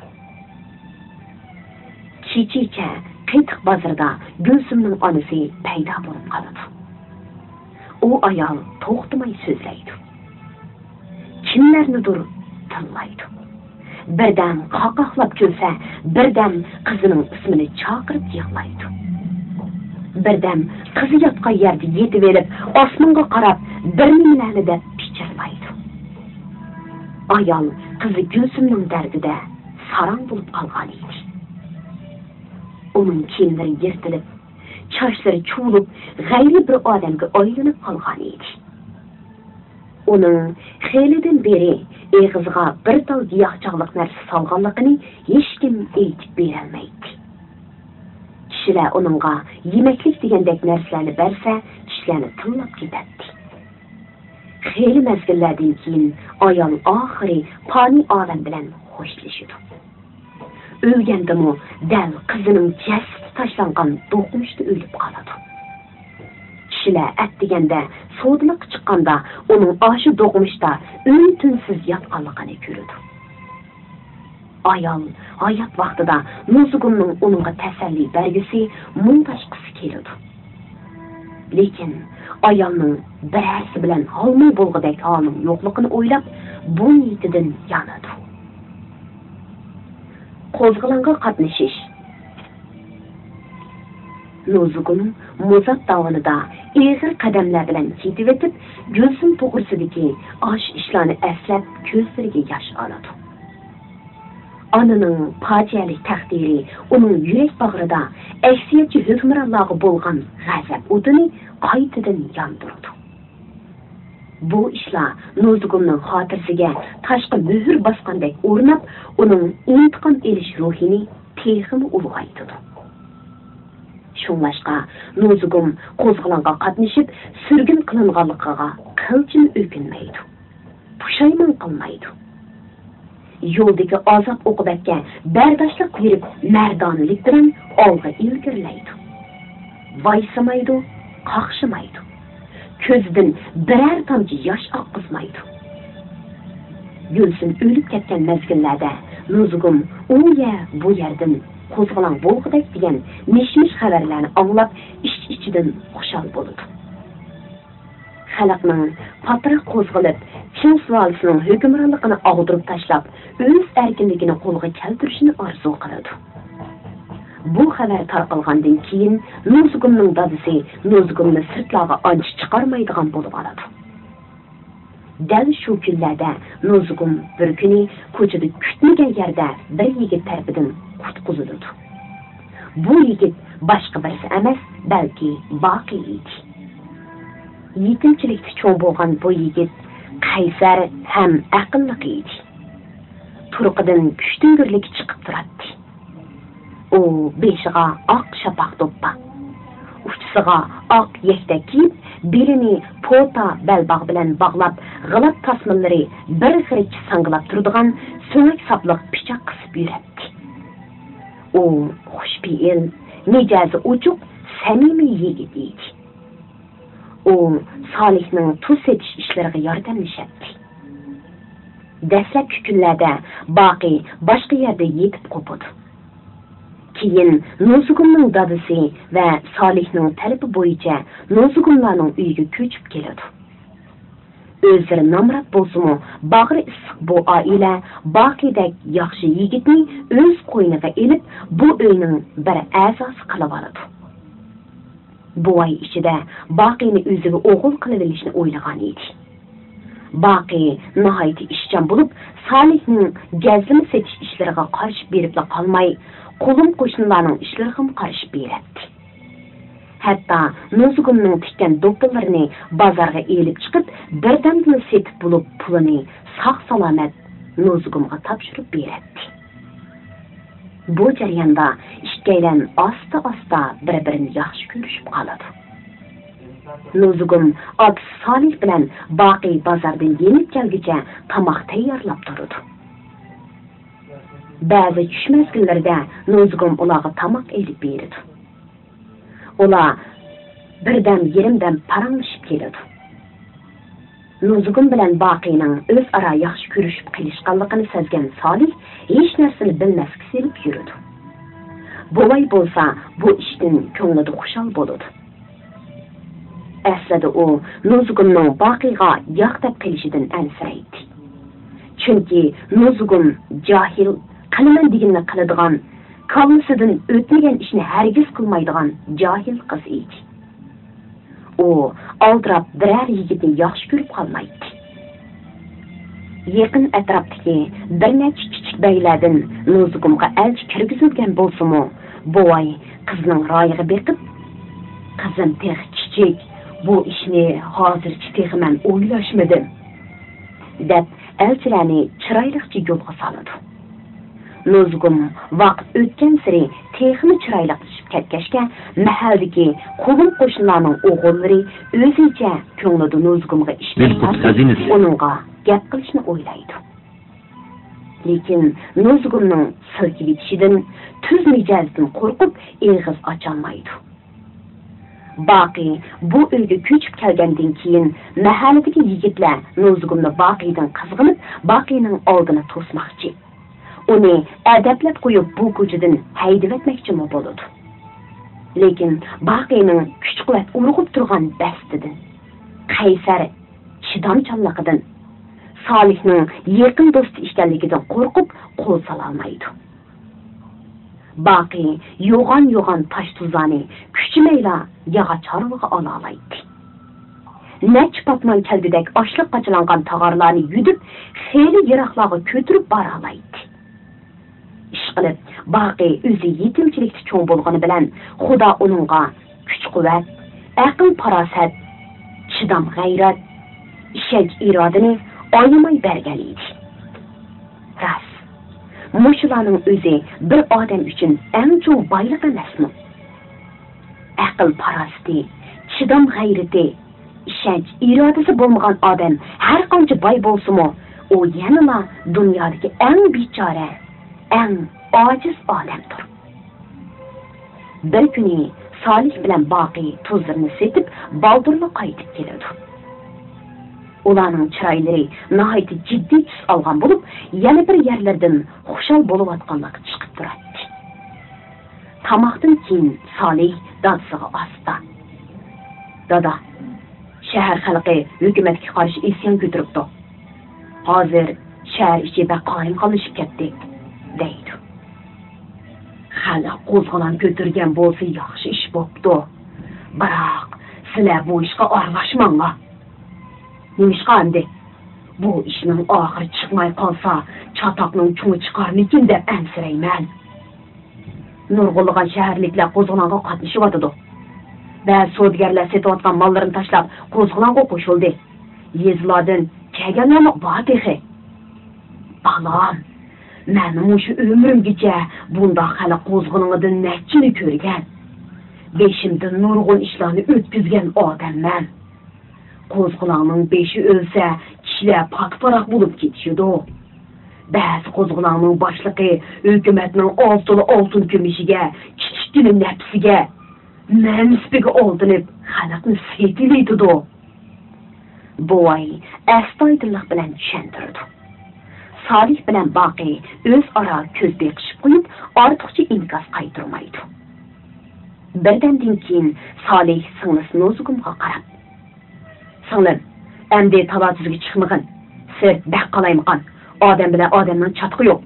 كېچىچە قېتىق بازىرىدا گۈلسۈمنىڭ ئانىسى پەيدا بولۇپ قالىدۇ. ئۇ ئايال توختىماي سۆزلەيدۇ. كىملەرنىدۇر تىللايدۇ. بىردەم قاقاقلاپ كۈلسە، بىردەم قىزىنىڭ ئىسمىنى چاقىرىپ يىغلايدۇ. بىردەم قىزى ياتقان يەردە يېتىۋېلىپ، ئاسمانغا قاراپ بىر نېمىلەرنى دەپ پىچىرلايدۇ. ئايال قىزى گۈلسۈمنىڭ دەردىدە ساراڭ بولۇپ قالغان ئىدى. ئۇنىڭ كىيىملىرى يىرتىلىپ، چاچلىرى چۇۋۇلۇپ، غەيرىي بىر ئادەمگە ئايلىنىپ قالغان ئىدى. ئۇنىڭ خېلىدىن بېرى ئېغىزىغا بىر تال گىياھچاغلىق نەرسە سالغانلىقىنى ھېچكىم ئېيتىپ بېرەلمەيتتى. كىشىلەر ئۇنىڭغا يېمەكلىك دېگەندەك نەرسىلەرنى بەرسە، كىشىلەرنى تىللاپ كېتەتتى. خېلى مەزگىللەردىن كېيىن ئايال ئاخىرى پانىي ئالەم بىلەن خوشلىشىدۇ. ئۆلگەندىمۇ دەل قىزىنىڭ جەسىتى تاشلانغان دوقمۇشتا ئۆلۈپ قالىدۇ. كىشىلەر ئەتىگەندە سودىلىققا چىققاندا، ئۇنىڭ ئاشۇ دوقمۇشتا ئۈن-تىنسىز ياتقانلىقىنى كۆرىدۇ. ئايال ھايات ۋاقتىدا نۇزۇگۇمنىڭ ئۇنىڭغا تەسەللى بەرگۈسى، مۇڭداشقۇسى كېلىدۇ. لېكىن ئايالنىڭ بىرەرسى بىلەن ھالمۇ بولغۇدەك ھالىنىڭ يوقلۇقىنى ئويلاپ، بۇ نىيىتىدىن يانىدۇ. قوزغىلاڭغا قاتنىشىش. نۇزۇگۇم مۇزات داۋىنىدا ئېغىر قەدەملەر بىلەن كېتىۋېتىپ، گۈلسۈم توغرىسىدىكى ئاشۇ ئىشلارنى ئەسلەپ، كۆزلىرىگە ياش ئالىدۇ. ئانىنىڭ پاجىئەلىك تەقدىرى ئۇنىڭ يۈرەك باغرىدا ئەكسىيەتچى ھۆكۈمرانلارغا بولغان غەزەپ ئوتىنى قايتىدىن ياندۇرىدۇ. بۇ ئىشلار نۇزۇگۇمنىڭ خاتىرىسىگە تاشقا مۆھۈر باسقاندەك ئورناپ، ئۇنىڭ ئىنتىقام ئېلىش روھىنى تېخىمۇ ئۇلغايتىدۇ. شۇڭلاشقا نۇزۇگۇم قوزغىلاڭغا قاتنىشىپ سۈرگۈن قىلىنغانلىقىغا قىلچىمۇ ئۆكۈنمەيدۇ، پۇشايمان قىلمايدۇ. يولدىكى ئازاب-ئوقۇبەتكە بەرداشلىق بېرىپ، مەردانىلىك بىلەن ئالغا ئىلگىرىلەيدۇ. ۋايسىمايدۇ، قاقشىمايدۇ. كۆزىدىن بىرەر تامچە ياش ئاققۇزمايدۇ. گۈلسۈم ئۆلۈپ كەتكەن مەزگىللەردە نۇزۇگۇم ئۇ يەر، بۇ يەردىن قوزغىلاڭ بولغۇدەك دېگەن مىش-مىش خەۋەرلەرنى ئاڭلاپ، ئىچ-ئىچىدىن خۇشال بولىدۇ. خەلقنىڭ پاتراق قوزغىلىپ، چىڭ سۇلالىسىنىڭ ھۆكۈمرانلىقىنى ئاغدۇرۇپ تاشلاپ، ئۆز ئەركىنلىكىنى قولغا كەلتۈرۈشىنى ئارزۇ قىلىدۇ. بۇ خەۋەر تارقالغاندىن كېيىن، نۇزۇگۇمنىڭ دادىسى نۇزۇگۇمنى سىرتلارغا ئانچە چىقارمايدىغان بولۇۋالىدۇ. دەل شۇ كۈنلەردە نۇزۇگۇم بىر كۈنى كوچىدا كۈتمىگەن يەردە بىر يىگىت تەرىپىدىن قۇتقۇزۇلىدۇ. بۇ يىگىت باشقا بىرسى ئەمەس، بەلكى باقى ئىدى. يېتىمچىلىكتە چوڭ بولغان بۇ يىگىت قەيسەر ھەم ئەقىللىق ئىدى. تۇرقىدىن كۈچتۈڭگۈرلۈكى چىقىپ تۇراتتى. ئۇ بېشىغا ئاق شاپاق دوپپا، ئۇچىسىغا ئاق يەكتە كىيىپ، بېلىنى پوتا بەلباغ بىلەن باغلاپ، غىلاپ تاسمىلىرى بىر غېرىچ ساڭگىلاپ تۇرىدىغان سۆڭەك ساپلىق پىچاق قىسىپ يۈرەتتى. ئۇ خۇشپېئىل، مىجەزى ئوچۇق، سەمىمىي يىگىت ئىدى. ئۇ سالىھنىڭ تۇز سېتىش ئىشلىرىغا ياردەملىشەتتى. دەسلەپكى كۈنلەردە باقى باشقا يەردە يېتىپ قوپىدۇ. كېيىن نۇزۇگۇمنىڭ دادىسى ۋە سالىھنىڭ تەلىپى بويىچە نۇزۇگۇملارنىڭ ئۆيىگە كۆچۈپ كېلىدۇ. ئۆزلىرى نامرات بولسىمۇ، باغرى ئىسسىق بۇ ئائىلە باقىدەك ياخشى يىگىتنى ئۆز قوينىغا ئېلىپ، بۇ ئۆينىڭ بىر ئەزاسى قىلىۋالىدۇ. بوۋاي ئىچىدە باقىنى ئۆزىگە ئوغۇل قىلىۋېلىشنى ئويلىغان ئىدى. باقى ناھايىتى ئىشچان بولۇپ، سالىھنىڭ گەزلىمە سېتىش ئىشلىرىغا قارىشىپ بېرىپلا قالماي، قولۇم-قوشنىلارنىڭ ئىشلىرىغىمۇ قارىشىپ بېرەتتى. ھەتتا نۇزۇگۇمنىڭ تىككەن دوپپىلىرىنى بازارغا ئېلىپ چىقىپ، بىردەمدىلا سېتىپ بولۇپ، پۇلىنى ساق-سالامەت نۇزۇگۇمغا تاپشۇرۇپ بېرەتتى. بۇ جەرياندا ئىككىيلەن ئاستا-ئاستا بىر-بىرىنى ياخشى كۆرۈشۈپ قالىدۇ. نۇزۇگۇم ئاكىسى سالىھ بىلەن باقى بازاردىن يېنىپ كەلگۈچە تاماق تەييارلاپ تۇرىدۇ. بەزى چۈش مەزگىللىرىدە نۇزۇگۇم ئۇلارغا تاماق ئېلىپ بېرىدۇ. ئۇلار بىردەم، يېرىم دەم پاراڭلىشىپ كېلىدۇ. نۇزۇگۇم بىلەن باقىنىڭ ئۆزئارا ياخشى كۆرۈشۈپ قېلىشقانلىقىنى سەزگەن سالىھ ھېچ نەرسىنى بىلمەسكە سېلىپ يۈرىدۇ. بوۋاي بولسا بۇ ئىشتىن كۆڭلىدە خۇشال بولىدۇ. ئەسلىدە ئۇ نۇزۇگۇمنىڭ باقىغا ياق دەپ قېلىشىدىن ئەنسىرەيتتى. چۈنكى نوزۇگۇم جاھىل، قىلىمەن دېگىنىنى قىلىدىغان، كاللىسىدىن ئۆتمىگەن ئىشنى ھەرگىز قىلمايدىغان جاھىل قىز ئىدى. ئۇ ئالدىراپ بىرەر يىگىتنى ياخشى كۆرۈپ قالمايتتى. يېقىن ئەتراپتىكى بىر نەچچە كىچىك بەگلەردىن نوزۇگۇمغا ئەلچى كىرگۈزۈلگەن بولسىمۇ، بوۋاي قىزنىڭ رايىغا بېقىپ، «قىزىم تېخى كىچىك، بۇ ئىشنى ھازىرچە تېخى مەن ئويلاشمىدىم» دەپ، ئەلچىلەرنى چىرايلىقچە يولغا سالىدۇ. نوزۇگۇم ۋاقىت ئۆتكەنسېرى تېخىمۇ چىرايلىقلىشىپ كەتكەچكە، مەھەللىدىكى قولۇم-قوشنىلارنىڭ ئوغۇللىرى ئۆزىچە كۆڭلىدە نوزۇگۇمغا ئىشتىن تارتىپ، ئۇنىڭغا گەپ قىلىشنى ئويلايدۇ. لېكىن نوزۇگۇمنىڭ سىلكىۋېتىشىدىن، تۈز مىجەزىدىن قورقۇپ ئېغىز ئاچالمايدۇ. باقى بۇ ئۆيگە كۆچۈپ كەلگەندىن كېيىن، مەھەللىدىكى يىگىتلەر نوزۇگۇمنى باقىدىن قىزغىنىپ، باقىنىڭ ئالدىنى توسماقچى. ئۇنى ئەدەپلەپ قويۇپ، بۇ كوچىدىن ھەيدىۋەتمەكچىمۇ بولىدۇ. لېكىن باقىنىڭ كۈچ-قۇۋۋەت ئۇرغۇپ تۇرغان بەستىدىن، قەيسەر چىدامچانلىقىدىن، سالىھنىڭ يېقىن دوستى ئىكەنلىكىدىن قورقۇپ، قول سالالمايدۇ. باقى يوغان-يوغان تاش-تۇزلارنى كۈچىمەيلا ياغاچ ھارۋىغا ئالالايتتى. نەچچە پاتمان كەلگۈدەك ئاشلىق قاچىلانغان تاغارلارنى يۈدۈپ، خېلى يىراقلارغا كۆتۈرۈپ بارالايتتى. ئىشقىلىپ، باقى ئۆزى يېتىمچىلىكتە چوڭ بولغىنى بىلەن، خۇدا ئۇنىڭغا كۈچ-قۇۋۋەت، ئەقىل-پاراسەت، چىدام-غەيرەت، ئىشەنچ-ئىرادىنى ئايىماي بەرگەن ئىدى. راست، مۇشۇلارنىڭ ئۆزى بىر ئادەم ئۈچۈن ئەڭ چوڭ بايلىق ئەمەسمۇ؟ ئەقىل-پاراسىتى، چىدام-غەيرىتى، ئىشەنچ-ئىرادىسى بولمىغان ئادەم ھەرقانچە باي بولسىمۇ، ئۇ يەنىلا دۇنيادىكى ئەڭ بىچارە، ئەڭ ئاجىز ئادەمدۇر. بىر كۈنى سالىھ بىلەن باقى تۇزلىرىنى سېتىپ، بالدۇرلا قايتىپ كېلىدۇ. ئۇلارنىڭ چىرايلىرى ناھايىتى جىددىي تۈس ئالغان بولۇپ، يەنە بىر يەرلەردىن خۇشال بولۇۋاتقانلىقى چىقىپ تۇراتتى. تاماقتىن كېيىن سالىھ دادىسىغا ئاستا: «دادا، شەھەر خەلقى ھۆكۈمەتكە قارشى ئىسيان كۆتۈرۈپتۇ. ھازىر شەھەر ئىچى بەك قايىمقانلىشىپ كەتتى» دەيدۇ. «خەلق قوزغىلاڭ كۆتۈرگەن بولسا ياخشى ئىش بوپتۇ. بىراق سىلەر بۇ ئىشقا ئارىلاشماڭلار.» «نېمىشقا ئەمدى؟ بۇ ئىشنىڭ ئاخىرى چىقماي قالسا، چاتاقنىڭ چوڭى چىقارمىكىن دەپ ئەنسىرەيمەن. نۇرغۇنلىغان شەھەرلىكلەر قوزغىلاڭغا قاتنىشىۋاتىدۇ. بەزى سودىگەرلەر سېتىۋاتقان ماللىرىنى تاشلاپ، قوزغىلاڭغا قوشۇلدى. يېزىلاردىن كەلگەنلەرمۇ بار تېخى.» «بالام، مەن مۇشۇ ئۆمرۈمگىچە بۇنداق خەلق قوزغىلىڭىدىن نەچچىنى كۆرگەن. بېشىمدىن نۇرغۇن ئىشلارنى ئۆتكۈزگەن ئادەممەن. قوزغىلاڭنىڭ بېشى ئۆلسە، كىشىلەر پاكپاراق بولۇپ كېتىشىدۇ. بەزى قوزغىلاڭنىڭ باشلىقى ھۆكۈمەتنىڭ ئالتۇنى ئالتۇن كۈمۈشىگە، كىچىككىنە نەپسىگە، مەنسىپىگە ئالدىنىپ، خەلقنى سېتىۋېتىدۇ.» بوۋاي ئەستايىدىللىق بىلەن چۈشەندۈرىدۇ. سالىھ بىلەن باقى ئۆزئارا كۆز بېقىشىپ قويۇپ، ئارتۇقچە ئىنكاس قايتۇرمايدۇ. بىردەمدىن كېيىن سالىھ سىڭلىسى نوزۇگۇمغا قاراپ: «سىڭلىم، ئەمدى تالا-تۈزگە چىقمىغىن. سىرت بەك قالايمىقان. ئادەم بىلەن ئادەمنىڭ چاتىقى يوق.»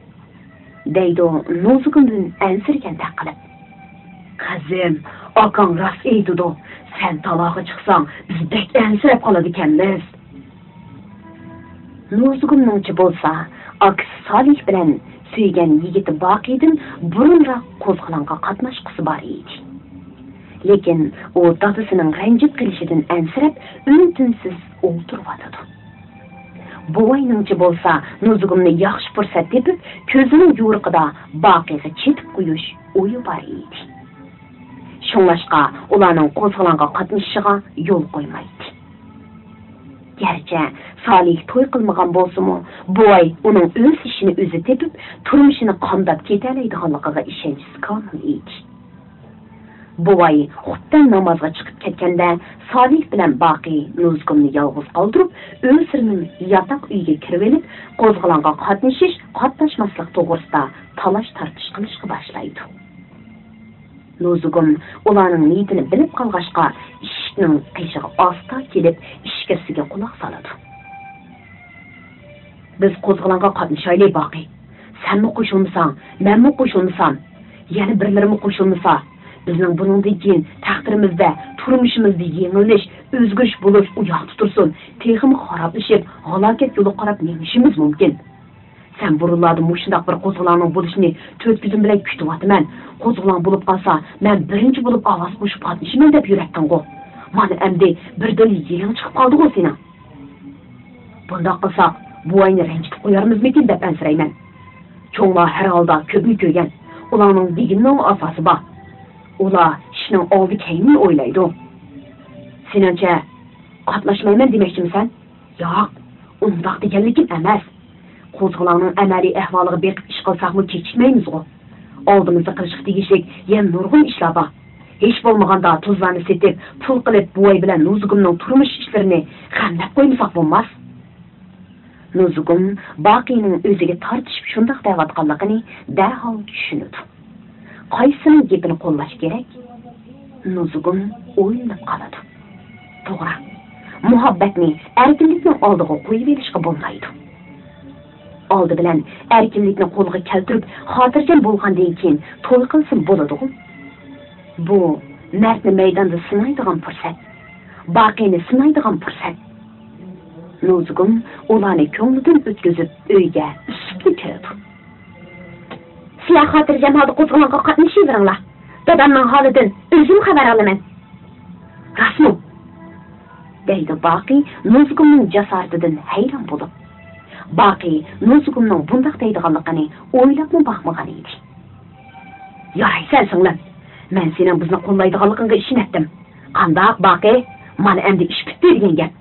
دەيدۇ نوزۇگۇمدىن ئەنسىرىگەندەك قىلىپ. «قىزىم، ئاكاڭ راست ئېيتىدۇ. سەن تالاغا چىقساڭ، بىز بەك ئەنسىرەپ قالىدىكەنمىز.» نوزۇگۇمنىڭچە بولسا، ئاكىسى سالىھ بىلەن سۆيگەن يىگىتى باقىدىن بۇرۇنراق قوزغىلاڭغا قاتناشقۇسى بار ئىدى. لېكىن ئۇ دادىسىنىڭ رەنجىپ قېلىشىدىن ئەنسىرەپ، ئۈن-تىنسىز ئولتۇرۇۋاتىدۇ. بوۋاينىڭچە بولسا، نۇزۇگۇمنى ياخشى پۇرسەت تېپىپ، كۆزىنىڭ يورۇقىدا باقىغا چېتىپ قويۇش ئويى بار ئىدى. شۇڭلاشقا، ئۇلارنىڭ قوزغىلاڭغا قاتنىشىشىغا يول قويمايتتى. گەرچە سالىھ توي قىلمىغان بولسىمۇ، بوۋاي ئۇنىڭ ئۆز ئىشىنى ئۆزى تېپىپ، تۇرمۇشىنى قامداپ كېتەلەيدىغانلىقىغا ئىشەنچى كامىل ئىدى. بوۋاي خۇپتەن نامازغا چىقىپ كەتكەندە، سالىھ بىلەن باقى نۇزۇگۇمنى يالغۇز قالدۇرۇپ، ئۆزلىرىنىڭ ياتاق ئۆيىگە كىرىۋېلىپ، قوزغىلاڭغا قاتنىشىش، قاتناشماسلىق توغرىسىدا تالاش-تارتىش قىلىشقا باشلايدۇ. نۇزۇگۇم ئۇلارنىڭ نىيىتىنى بىلىپ قالغاچقا، ئىشىكنىڭ قېشىغا ئاستا كېلىپ، ئىچكىرىسىگە قۇلاق سالىدۇ. بىز قوزغىلاڭغا قاتنىشايلى، باقى. سەنمۇ قوشۇلمىساڭ، مەنمۇ قوشۇلمىسام، يەنە بىرلىرىمۇ قوشۇلمىسا، بىزنىڭ بۇنىڭدىن كېيىن تەقدىرىمىزدە، تۇرمۇشىمىزدا يېڭىلىنىش، ئۆزگىرىش بولۇش ئۇ ياقتا تۇرسۇن، تېخىمۇ خارابلىشىپ، ھالاكەت يولىغا قاراپ مېڭىشىمىز مۇمكىن. سەن بۇرۇنلاردىن مۇشۇنداق بىر قوزغىلاڭنىڭ بولۇشىنى تۆت كۆزۈم بىلەن كۈتۈۋاتىمەن. قوزغىلاڭ بولۇپ قالسا، مەن بىرىنچى بولۇپ ئاۋاز قوشۇپ قاتنىشىمەن دەپ يۈرەتتىڭغۇ. مانا ئەمدى بىردىنلا يېڭىڭ چىقىپ قالدىغۇ سېنىڭ. بۇنداق قىلساق، بوۋاينى رەنجىتىپ قويارمىزمىكىن دەپ ئەنسىرەيمەن. چوڭلار ھەر ھالدا كۆپنى كۆرگەن، ئۇلارنىڭ دېگىنىنىڭ ئاساسى بار. ئۇلار ئىشنىڭ ئالدى كەينىنى ئويلايدۇ. سېنىڭچە، قاتناشمايمەن دېمەكچىمىسەن؟ ياق، ئۇنداق دېگەنلىكىم ئەمەس. قوزغىلاڭنىڭ ئەمەلىي ئەھۋالىغا بېقىپ ئىش قىلساقمۇ كېچىكمەيمىزغۇ. ئالدىمىزدا قىلىشقا تېگىشلىك يەنە نۇرغۇن ئىشلار بار. ھېچ بولمىغاندا تۇزلارنى سېتىپ، پۇل قىلىپ، بوۋاي بىلەن نۇزۇگۇمنىڭ تۇرمۇش ئىشلىرىنى غەملەپ قويمىساق بولماس. نۇزۇگۇم باقىنىڭ ئۆزىگە تارتىشىپ شۇنداق دەۋاتقانلىقىنى دەرھال چۈشىنىدۇ. قايسىنىڭ گېپىنى قوللاش كېرەك؟ نۇزۇگۇم ئويلىنىپ قالىدۇ. توغرا، مۇھەببەتنى ئەركىنلىكنىڭ ئالدىغا قويۇۋېلىشقا بولمايدۇ. ئالدى بىلەن ئەركىنلىكنى قولغا كەلتۈرۈپ، خاتىرجەم بولغاندىن كېيىن توي قىلسىمۇ بولىدىغۇ. بۇ مەردنى مەيداندا سىنايدىغان پۇرسەت، باقىنى سىنايدىغان پۇرسەت. نۇزۇگۇم ئۇلارنى كۆڭلىدىن ئۆتكۈزۈپ، ئۆيگە ئۈسۈپلا كىرىدۇ. سىلەر خاتىرجەم ھالدا قوزغىلاڭغا قاتنىشىۋېرىڭلار. دادامنىڭ ھالىدىن ئۆزۈم خەۋەر ئالىمەن. راستمۇ؟ دەيدۇ باقى نۇزۇگۇمنىڭ جاسارىتىدىن ھەيران بولۇپ. باقى نۇزۇگۇمنىڭ بۇنداق دەيدىغانلىقىنى ئويلاپمۇ باقمىغان ئىدى. يارايسەن سىڭلىم، مەن سېنىڭ بىزنى قوللايدىغانلىقىڭغا ئىشىنەتتىم. قانداق باقى، مانا ئەمدى ئىش پۈتتى دېگەن گەپ.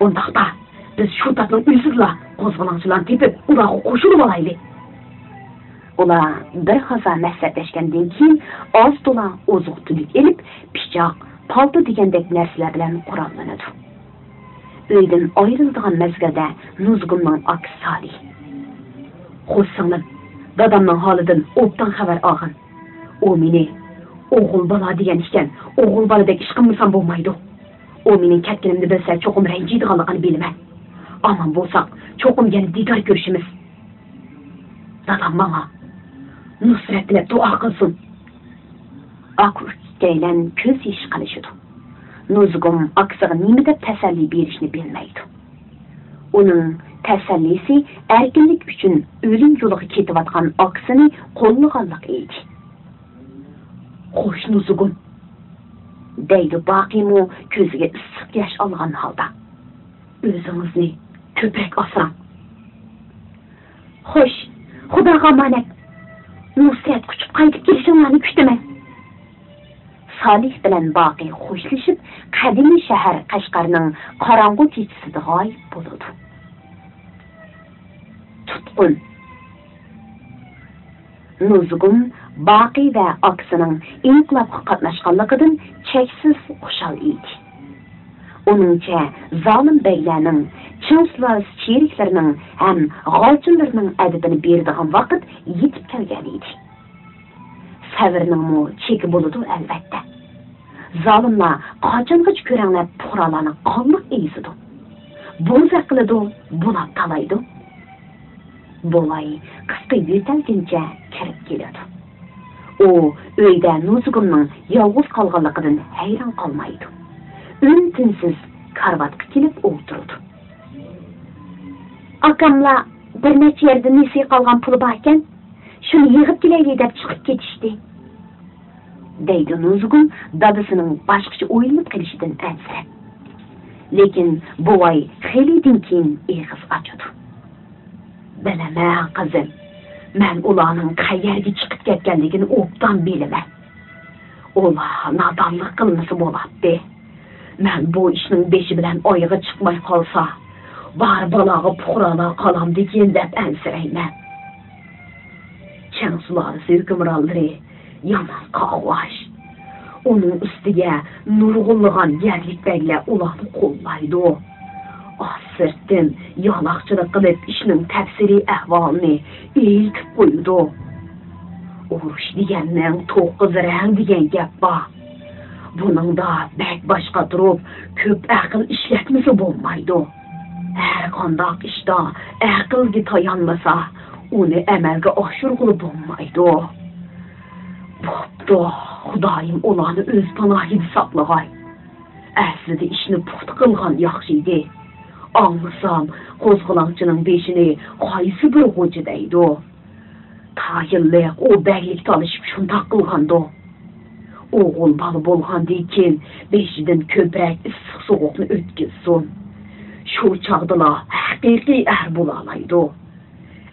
ئۇنداقتا، بىز شۇ تاپنىڭ ئۆزىدىلا قوزغىلاڭچىلارنى تېپىپ، ئۇلارغا قوشۇلۇۋالايلى. ئۇلار بىر ھازا مەسلىھەتلەشكەندىن كېيىن، ئاز-تولا ئوزۇق-تۈلۈك ئېلىپ، پىچاق، پالتا دېگەندەك نەرسىلەر بىلەن قوراللىنىدۇ. ئۆيدىن ئايرىلىدىغان مەزگىلدە نۇزۇگۇمنىڭ ئاكىسى سالىھ: «خوش سىڭلىم، دادامنىڭ ھالىدىن ئوبدان خەۋەر ئالغىن. ئۇ مېنى ئوغۇل بالا دېگەن ئىكەن، ئوغۇل بالىدەك ئىش قىلمىسام بولمايدۇ. ئۇ مېنىڭ كەتكىنىمنى بىلسە، چوقۇم رەنجىيدىغانلىقىنى بىلىمەن. ئامان بولساق، چوقۇم يەنە دىدار كۆرۈشىمىز. دادام ماڭا نۇسرەت تىلەپ دۇئا قىلسۇن.» ئاكا-ئۇكا ئىككىيلەن كۆز يېشى قىلىشىدۇ. نۇزۇگۇم ئاكىسىغا نېمە دەپ تەسەللى بېرىشنى بىلمەيدۇ. ئۇنىڭ تەسەللىسى ئەركىنلىك ئۈچۈن ئۆلۈم يولىغا كېتىۋاتقان ئاكىسىنى قوللىغانلىقى ئىدى. «خوش نۇزۇگۇم»، دەيدۇ باقىمۇ كۆزىگە ئىسسىق ياش ئالغان ھالدا. «ئۆزىڭىزنى كۆپرەك ئاسراڭ.» «خوش، خۇداغا ئامانەت. نۇسرەت قۇچۇپ قايتىپ كېلىشىڭلارنى كۈتىمەن.» سالىھ بىلەن باقى خوشلىشىپ، قەدىمىي شەھەر قەشقەرنىڭ قاراڭغۇ كېچىسىدە غايىب بولىدۇ. تۇتقۇن. نۇزۇگۇم باقى ۋە ئاكىسىنىڭ ئىنقىلابقا قاتناشقانلىقىدىن چەكسىز خۇشال ئىدى. ئۇنىڭچە، زالىم بەگلەرنىڭ، چىڭ سۇلالىسى چېرىكلىرىنىڭ ھەم غالچىنلىرىنىڭ ئەدىپىنى بېرىدىغان ۋاقىت يېتىپ كەلگەن ئىدى. سەۋرنىڭمۇ چېكى بولىدۇ، ئەلۋەتتە. زالىملار قاچانغىچە كۆرەڭلەپ پۇقرالارنى قانلىق ئېزىدۇ؟ بوزەك قىلىدۇ، بۇلاپ تالايدۇ. بوۋاي قىسقا يۆتەلگىنىچە كىرىپ كېلىدۇ. ئۇ ئۆيدە نۇزۇگۇمنىڭ يالغۇز قالغانلىقىدىن ھەيران قالمايدۇ. ئۈن-تىنسىز كارىۋاتقا كېلىپ ئولتۇرىدۇ. ئاكاملار بىر نەچچە يەردىن نېسىگە قالغان پۇلى باركەن، شۇنى يىغىپ كېلەيلى دەپ چىقىپ كېتىشتى، دەيدۇ نۇزۇگۇم دادىسىنىڭ باشقىچە ئويلىنىپ قېلىشىدىن ئەنسىرەپ. لېكىن بوۋاي خېلىدىن كېيىن ئېغىز ئاچىدۇ. بىلىمەن، قىزىم. مەن ئۇلارنىڭ قەيەرگە چىقىپ كەتكەنلىكىنى ئوبدان بىلىمەن. ئۇلار نادانلىق قىلمىسا بولاتتى. مەن بۇ ئىشنىڭ بېشى بىلەن ئايىغى چىقماي قالسا، بار بالاغا پۇقرالار قالامدىكىن دەپ ئەنسىرەيمەن. چىڭ سۇلالىسى ھۆكۈمرانلىرى يامان قاقباش. ئۇنىڭ ئۈستىگە نۇرغۇنلىغان يەرلىك بەگلەر ئۇلارنى قوللايدۇ. ئاز سىرتتىن يالاقچىلىق قىلىپ، ئىشنىڭ تەپسىلىي ئەھۋالىنى ئېيتىپ قويىدۇ. ئۇرۇش دېگەننىڭ توققۇز رەڭ دېگەن گەپ بار. بۇنىڭدا بەك باش قاتۇرۇپ، كۆپ ئەقىل ئىشلەتمىسە بولمايدۇ. ھەر قانداق ئىشتا ئەقىلگە تايانمىسا، ئۇنى ئەمەلگە ئاشۇرغىلى بولمايدۇ. بوپتۇ، خۇدايىم ئۇلارنى ئۆز پاناھىدا ساقلىغاي. ئەسلىدە ئىشنى پۇختا قىلغان ياخشى ئىدى. ئاڭلىسام، قوزغىلاڭچىنىڭ بېشىنى قايسى بىر غوجا دەيدۇ. تا يىللىق ئۇ بەگلىك تالىشىپ شۇنداق قىلغاندۇ. ئوغۇل بالا بولغاندىن كېيىن بېشىدىن كۆپرەك ئىسسىق سوغۇقنى ئۆتكۈزسۇن. شۇ چاغدىلا ھەقىقىي ئەر بولالايدۇ.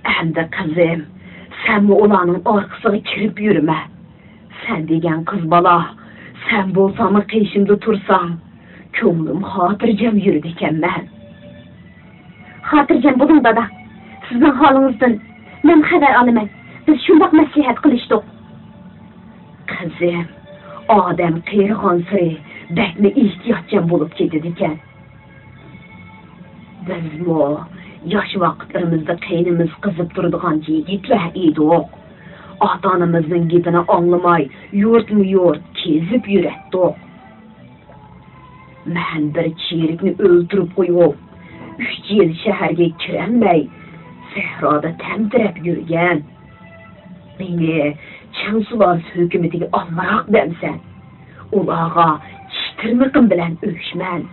ئەمدى قىزىم، سەنمۇ ئۇلارنىڭ ئارقىسىغا كىرىپ يۈرمە. سەن دېگەن قىز بالا، سەن بولساڭمۇ قېشىمدا تۇرساڭ، كۆڭلۈم خاتىرجەم يۈرىدىكەنمەن. خاتىرجەم بولۇڭ، دادا. سىزنىڭ ھالىڭىزدىن مەن خەۋەر ئالىمەن. بىز شۇنداق مەسلىھەت قىلىشتۇق. قىزىم، ئادەم قېرىغانسېرى بەكمۇ ئېھتىياتچان بولۇپ كېتىدىكەن. بىزمۇ ياش ۋاقىتلىرىمىزدا قېنىمىز قىزىپ تۇرىدىغان يىگىتلەر ئىدۇق. ئاتا-ئانىمىزنىڭ گېپىنى ئاڭلىماي، يۇرتمۇ يۇرت كېزىپ يۈرەتتۇق. مەن بىر چېرىكنى ئۆلتۈرۈپ قويۇپ، ئۈچ يىل شەھەرگە كىرەلمەي، سەھرادا تەمتىرەپ يۈرگەن. مېنى چىڭ سۇلالىسى ھۆكۈمىتىگە ئالمىراق دەمسەن؟ ئۇلارغا چىش تىرنىقىم بىلەن ئۆچمەن.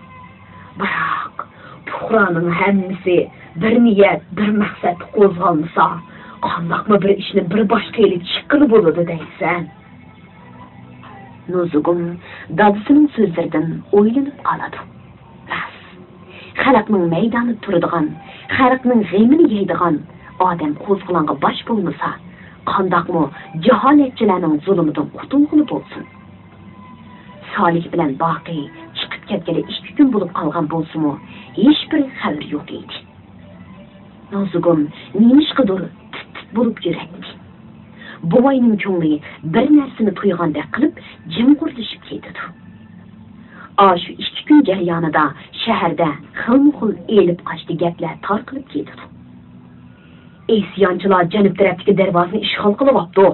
بىراق، پۇقرانىڭ ھەممىسى بىر نىيەت، بىر مەقسەتتە قوزغالمىسا، قانداقمۇ بىر ئىشنى بىر باشقا ئېلىپ چىققىلى بولىدۇ دەيسەن؟ نۇزۇگۇم دادىسىنىڭ سۆزلىرىدىن ئويلىنىپ قالىدۇ. راست، خەلقنىڭ مەيدانىدا تۇرىدىغان، خەلقنىڭ غېمىنى يەيدىغان ئادەم قوزغىلاڭغا باش بولمىسا، قانداقمۇ جاھالەتچىلەرنىڭ زۇلۇمىدىن قۇتۇلغىلى بولسۇن؟ سالىھ بىلەن باقى چىقىپ كەتكىلى ئىككى كۈن بولۇپ قالغان بولسىمۇ، ھېچبىر خەۋىرى يوق ئىدى. نازۇگۇم نېمىشقىدۇر تىت-تىت بولۇپ يۈرەتتى. بوۋاينىڭ كۆڭلى بىر نەرسىنى تۇيغاندەك قىلىپ جىڭغۇرلىشىپ كېتىدۇ. ئاشۇ ئىككى كۈن جەريانىدا شەھەردە خىلمۇخىل ئېلىپ قاچتى گەپلەر تارقىلىپ كېتىدۇ. ئىسيانچىلار جەنۇب تەرەپتىكى دەرۋازىنى ئىشغال قىلىۋاپتۇ.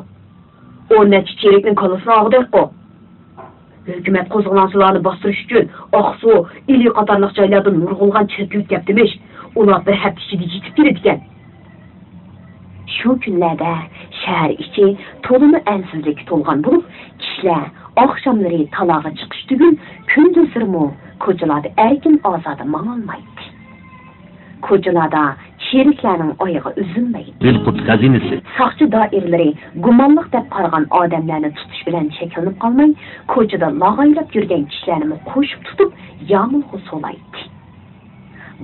ئون نەچچە چېرىكنىڭ كاللىسىنى ئالغۇدەكقۇ. ھۆكۈمەت قوزغىلاڭچىلارنى باستۇرۇش ئۈچۈن ئاقسۇ، ئىلى قاتارلىق جايلاردىن نۇرغۇنلىغان چېرىك يۆتكەپتىمىش. ئۇلار بىر ھەپتە ئىچىدە يېتىپ كېلىدىكەن. شۇ كۈنلەردە شەھەر ئىچى تولىمۇ ئەنسىزلىككە تولغان بولۇپ، كىشىلەر ئاخشاملىرى تالاغا چىقىش تۈگۈل، كۈندۈزلىرىمۇ كوچىلاردا ئەركىن-ئازادە ماڭالمايتتى. كوچىلاردا چېرىكلەرنىڭ ئايىغى ئۈزۈلمەيتتى. دىلقۇت خەزىنىسى. ساقچى دائىرىلىرى گۇمانلىق دەپ قارىغان ئادەملەرنى تۇتۇش بىلەن چەكلىنىپ قالماي، كوچىدا لاغايلاپ يۈرگەن كىشىلەرنىمۇ قوشۇپ تۇتۇپ، يامۇلغا سولايتتى.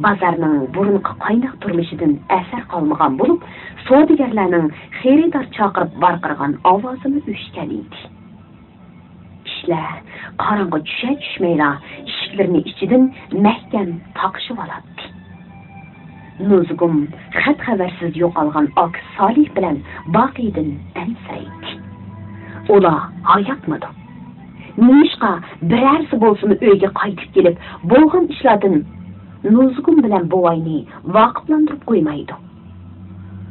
بازارنىڭ بۇرۇنقى قايناق تۇرمۇشىدىن ئەسەر قالمىغان بولۇپ، سودىگەرلەرنىڭ خېرىدار چاقىرىپ ۋارقىرىغان ئاۋازىمۇ ئۆچكەن ئىدى. كىشىلەر قاراڭغۇ چۈشە-چۈشمەيلا ئىشىكلىرىنى ئىچىدىن مەھكەم تاقىشىۋالاتتى. نۇزۇگۇم خەت-خەۋەرسىز يوقالغان ئاكىسى سالىھ بىلەن باقىدىن ئەنسىرەيتتى. ئۇلار ھاياتمىدۇ؟ نېمىشقا بىرەرسى بولسىمۇ ئۆيگە قايتىپ كېلىپ، بولغان ئىشلاردىن نۇزۇگۇم بىلەن بوۋاينى ۋاقىپلاندۇرۇپ قويمايدۇ؟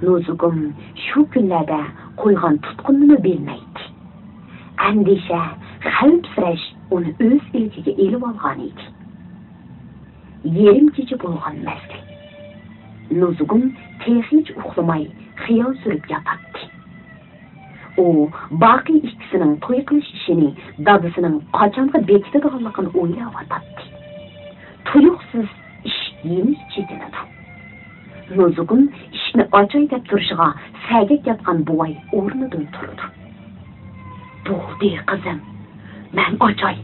نۇزۇگۇم شۇ كۈنلەردە قويغان تۇتقۇنىنىمۇ بىلمەيتتى. ئەندىشە، خەۋپسىرەش ئۇنى ئۆز ئىلكىگە ئېلىۋالغانىدى. يېرىم كېچە بولغان مەزگىل. نۇزۇگۇم تېخىچە ئۇخلىماي خىيال سۈرۈپ ياتاتتى. ئۇ باقى ئىككىسىنىڭ توي قىلىش ئىشىنى دادىسىنىڭ قاچانغا بېكىتىدىغانلىقىنى ئويلاۋاتاتتى. تۇيۇقسىز ئىشىك يېنىك چېكىنىدۇ. نۇزۇگۇم ئىشىكنى ئاچاي دەپ تۇرۇشىغا سەگەك ياتقان بوۋاي ئورنىدىن تۇرىدۇ. بولدى، قىزىم، مەن ئاچاي.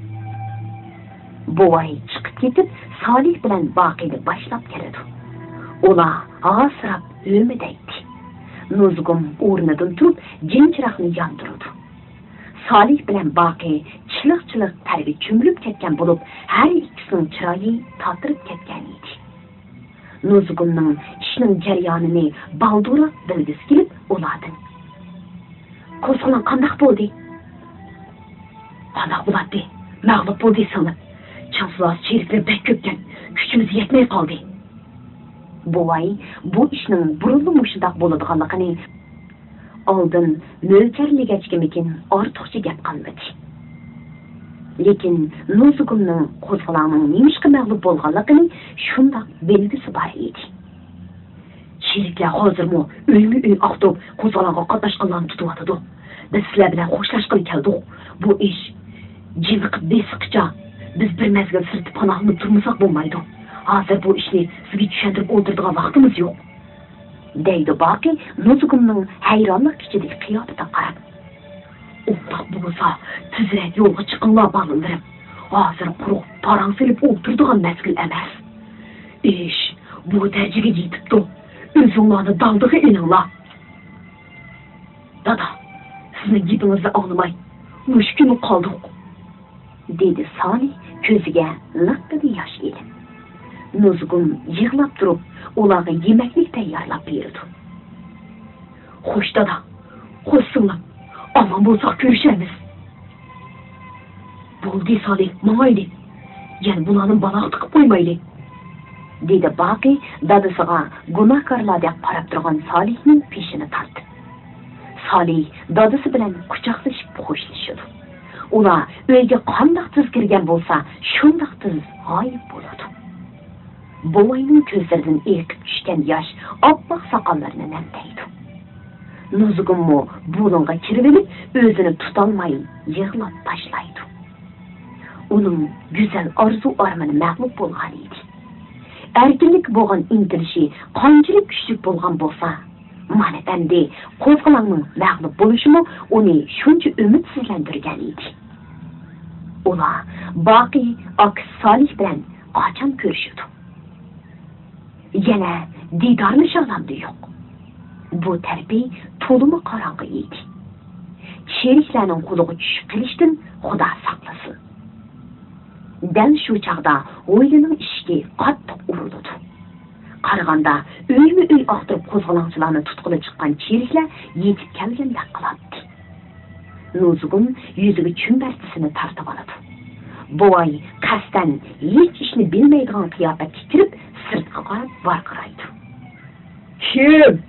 بوۋاي چىقىپ كېتىپ، سالىھ بىلەن باقىنى باشلاپ كىرىدۇ. ئۇلار ھاسىراپ ھۆمۈدەيتتى. نۇزۇگۇم ئورنىدىن تۇرۇپ، جىنچىراغنى ياندۇرىدۇ. سالىھ بىلەن باقى چىلىق-چىلىق تەرگە چۆمۈلۈپ كەتكەن بولۇپ، ھەر ئىككىسىنىڭ چىرايى تاتىرىپ كەتكەنىدى. نۇزۇگۇمنىڭ ئىشنىڭ جەريانىنى بالدۇرراق بىلگۈسى كېلىپ، ئۇلاردىن: «قوزغىلاڭ قانداق بولدى؟» «قانداق بولاتتى؟ مەغلۇپ بولدى سىڭلىم. چىڭسىلاس چېرىكلىرى بەك كۆپكەن، كۈچىمىز يەتمەي قالدى.» بوۋاي بۇ ئىشنىڭ بۇرۇنلا مۇشۇنداق بولىدىغانلىقىنى ئالدىن مۆلچەرلىگەچكىمىكىن، ئارتۇقچە گەپ قىلمىدى. لېكىن نۇزۇگۇمنىڭ قوزغىلاڭنىڭ نېمىشقا مەغلۇپ بولغانلىقىنى شۇنداق بىلگۈسى بار ئىدى. چېرىكلەر ھازىرمۇ ئۆيمۇ ئۆي ئاختۇرۇپ، قوزغىلاڭغا قاتناشقانلارنى تۇتۇۋاتىدۇ. بىز سىلەر بىلەن خوشلاشقىلى كەلدۇق. بۇ ئىش جىمىقىپ بېسىققىچە بىز بىر مەزگىل سىرتتا پاناھلىنىپ تۇرمىساق بولمايدۇ. ھازىر بۇ ئىشنى سىزگە چۈشەندۈرۈپ ئولتۇرىدىغان ۋاقتىمىز يوق. دەيدۇ باقى نۇزۇگۇمنىڭ ھەيرانلىق ئىچىدىكى قىياپىتىگە قاراپ. ئۇنداق بولسا، تېزرەك يولغا چىقىڭلار، بالىلىرىم. ھازىر قۇرۇق پاراڭ سېلىپ ئولتۇرىدىغان مەزگىل ئەمەس. ئىش بۇ دەرىجىگە يېتىپتۇ. ئۆزۈڭلارنى دالدىغا ئېلىڭلار. دادا، سىزنىڭ گېپىڭىزنى ئاڭلىماي، مۇشۇ كۈنمۇ قالدۇق. دېدى سالىھ كۆزىگە لىققىدە ياش ئېلىپ. نۇزۇگۇم يىغلاپ تۇرۇپ، ئۇلارغا يېمەكلىك تەييارلاپ بېرىدۇ. خوش دادا، خوش سىڭلىم، ئامان بولساق كۆرۈشەرمىز. بولدى سالىھ، ماڭايلى. يەنە بۇلارنى بالاغا تىقىپ قويمايلى. دېدى باقى دادىسىغا گۇناھكارلاردەك قاراپ تۇرغان سالىھنىڭ پېشىنى تارتىپ. سالىھ دادىسى بىلەن قۇچاقلىشىپ خوشلىشىدۇ. ئۇلار ئۆيگە قانداق تېز كىرگەن بولسا، شۇنداق تېز غايىب بولىدۇ. بوۋاينىڭ كۆزلىرىدىن ئېقىپ چۈشكەن ياش ئاپئاق ساقاللىرىنى نەمدەيدۇ. نۇزۇگۇممۇ بۇلۇڭغا كىرىۋېلىپ، ئۆزىنى تۇتالماي يىغلاپ باشلايدۇ. ئۇنىڭ گۈزەل ئارزۇ-ئارمىنى مەغلۇپ بولغان ئىدى. ئەركىنلىككە بولغان ئىنتىلىشى قانچىلىك كۈچلۈك بولغان بولسا، مانا ئەمدى قوزغىلاڭنىڭ مەغلۇپ بولۇشىمۇ ئۇنى شۇنچە ئۈمىدسىزلەندۈرگەن ئىدى. ئۇلار باقى ئاكىسى سالىھ بىلەن قاچان كۆرۈشىدۇ؟ يەنە دىدارلىشالامدۇ يوق؟ بۇ تەرىپى تولىمۇ قاراڭغۇ ئىدى. چېرىكلەرنىڭ قولىغا چۈشۈپ قېلىشتىن خۇدا ساقلىسۇن. دەل شۇ چاغدا ھويلىنىڭ ئىشىكى قاتتىق ئۇرۇلىدۇ. قارىغاندا، ئۆيمۇ ئۆي ئاختۇرۇپ قوزغىلاڭچىلارنى تۇتقىلى چىققان چېرىكلەر يېتىپ كەلگەندەك قىلاتتى. نۇزۇگۇم يۈزىگە چۈمبەرچىسىنى تارتىۋالىدۇ. بوۋاي قەستەن ھېچ ئىشنى بىلمەيدىغان قىياپەتكە كىرىپ، سىرتقا قاراپ ۋارقىرايدۇ. كىم؟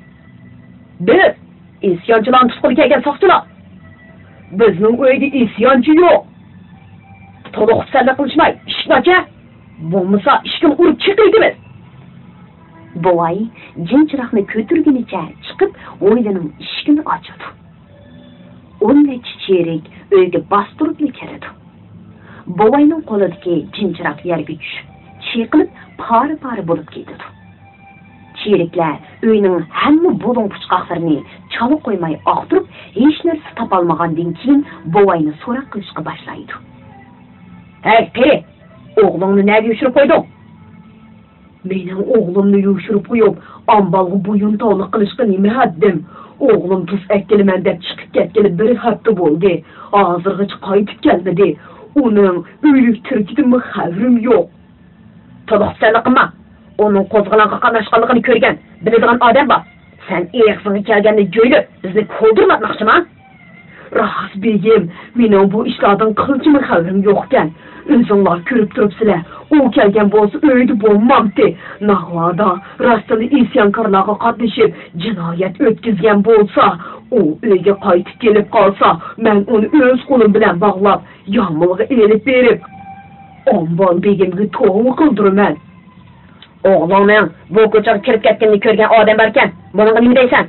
بىز ئىسيانچىلارنى تۇتقىلى كەلگەن ساقچىلار. بىزنىڭ ئۆيدە ئىسيانچى يوق. تولۇق خۇپسەنلىك قىلىشماي، ئىشىكنى ئاچە. بولمىسا ئىشىكنى ئۇرۇپ چېقىۋېتىمىز. بوۋاي جىنچىراقنى كۆتۈرگىنىچە چىقىپ، ھويلىنىڭ ئىشىكىنى ئاچىدۇ. ئون نەچچە چېرىك ئۆيگە باستۇرۇپلا كىرىدۇ. بوۋاينىڭ قولىدىكى جىنچىراق يەرگە چۈشۈپ، چېقىلىپ، پارە-پارە بولۇپ كېتىدۇ. چېرىكلەر ئۆينىڭ ھەممە بۇلۇڭ-پۇچقاقلىرىنى چالا قويماي ئاختۇرۇپ، ھېچ نەرسە تاپالمىغاندىن كېيىن، بوۋاينى سوراق قىلىشقا باشلايدۇ. ھەي، قېرى، ئوغلۇڭنى نەگە يوشۇرۇپ قويدۇڭ؟ مېنىڭ ئوغلۇمنى يوشۇرۇپ قويۇپ، ئامبالغا بويۇنتاۋلىق قىلىشقا نېمە ھەددىم؟ ئوغلۇم تۇز ئەكېلىمەن دەپ چىقىپ كەتكىلى بىر ھەپتە بولدى. ھازىرغىچە قايتىپ كەلمىدى. ئۇنىڭ ئۆلۈك-تىرىكىدىنمۇ خەۋىرىم يوق. تولۇق خۇپسەنلىك قىلما. ئۇنىڭ قوزغىلاڭغا قاتناشقانلىقىنى كۆرگەن، بىلىدىغان ئادەم بار. سەن ئېغىزىڭغا كەلگەننى جۆيلۈپ، بىزنى كولدۇرلاتماقچىما؟ راست بېگىم، مېنىڭ بۇ ئىشلاردىن قىلچىمۇ خەۋىرىم يوقكەن. ئۆزۈڭلار كۆرۈپ تۇرۇپسىلەر، ئۇ كەلگەن بولسا ئۆيدە بولمامتى. ناۋادا راستلا ئىسيانكارلارغا قاتنىشىپ، جىنايەت ئۆتكۈزگەن بولسا، ئۇ ئۆيگە قايتىپ كېلىپ قالسا، مەن ئۇنى ئۆز قولۇم بىلەن باغلاپ، يامۇلغا ئېلىپ بېرىپ، ئامبال بېگىمگە توۋا قىلدۇرىمەن. ئوغلۇڭنىڭ بۇ كوچىغا كىرىپ كەتكىنىنى كۆرگەن ئادەم باركەن، بۇنىڭغا نېمە دەيسەن؟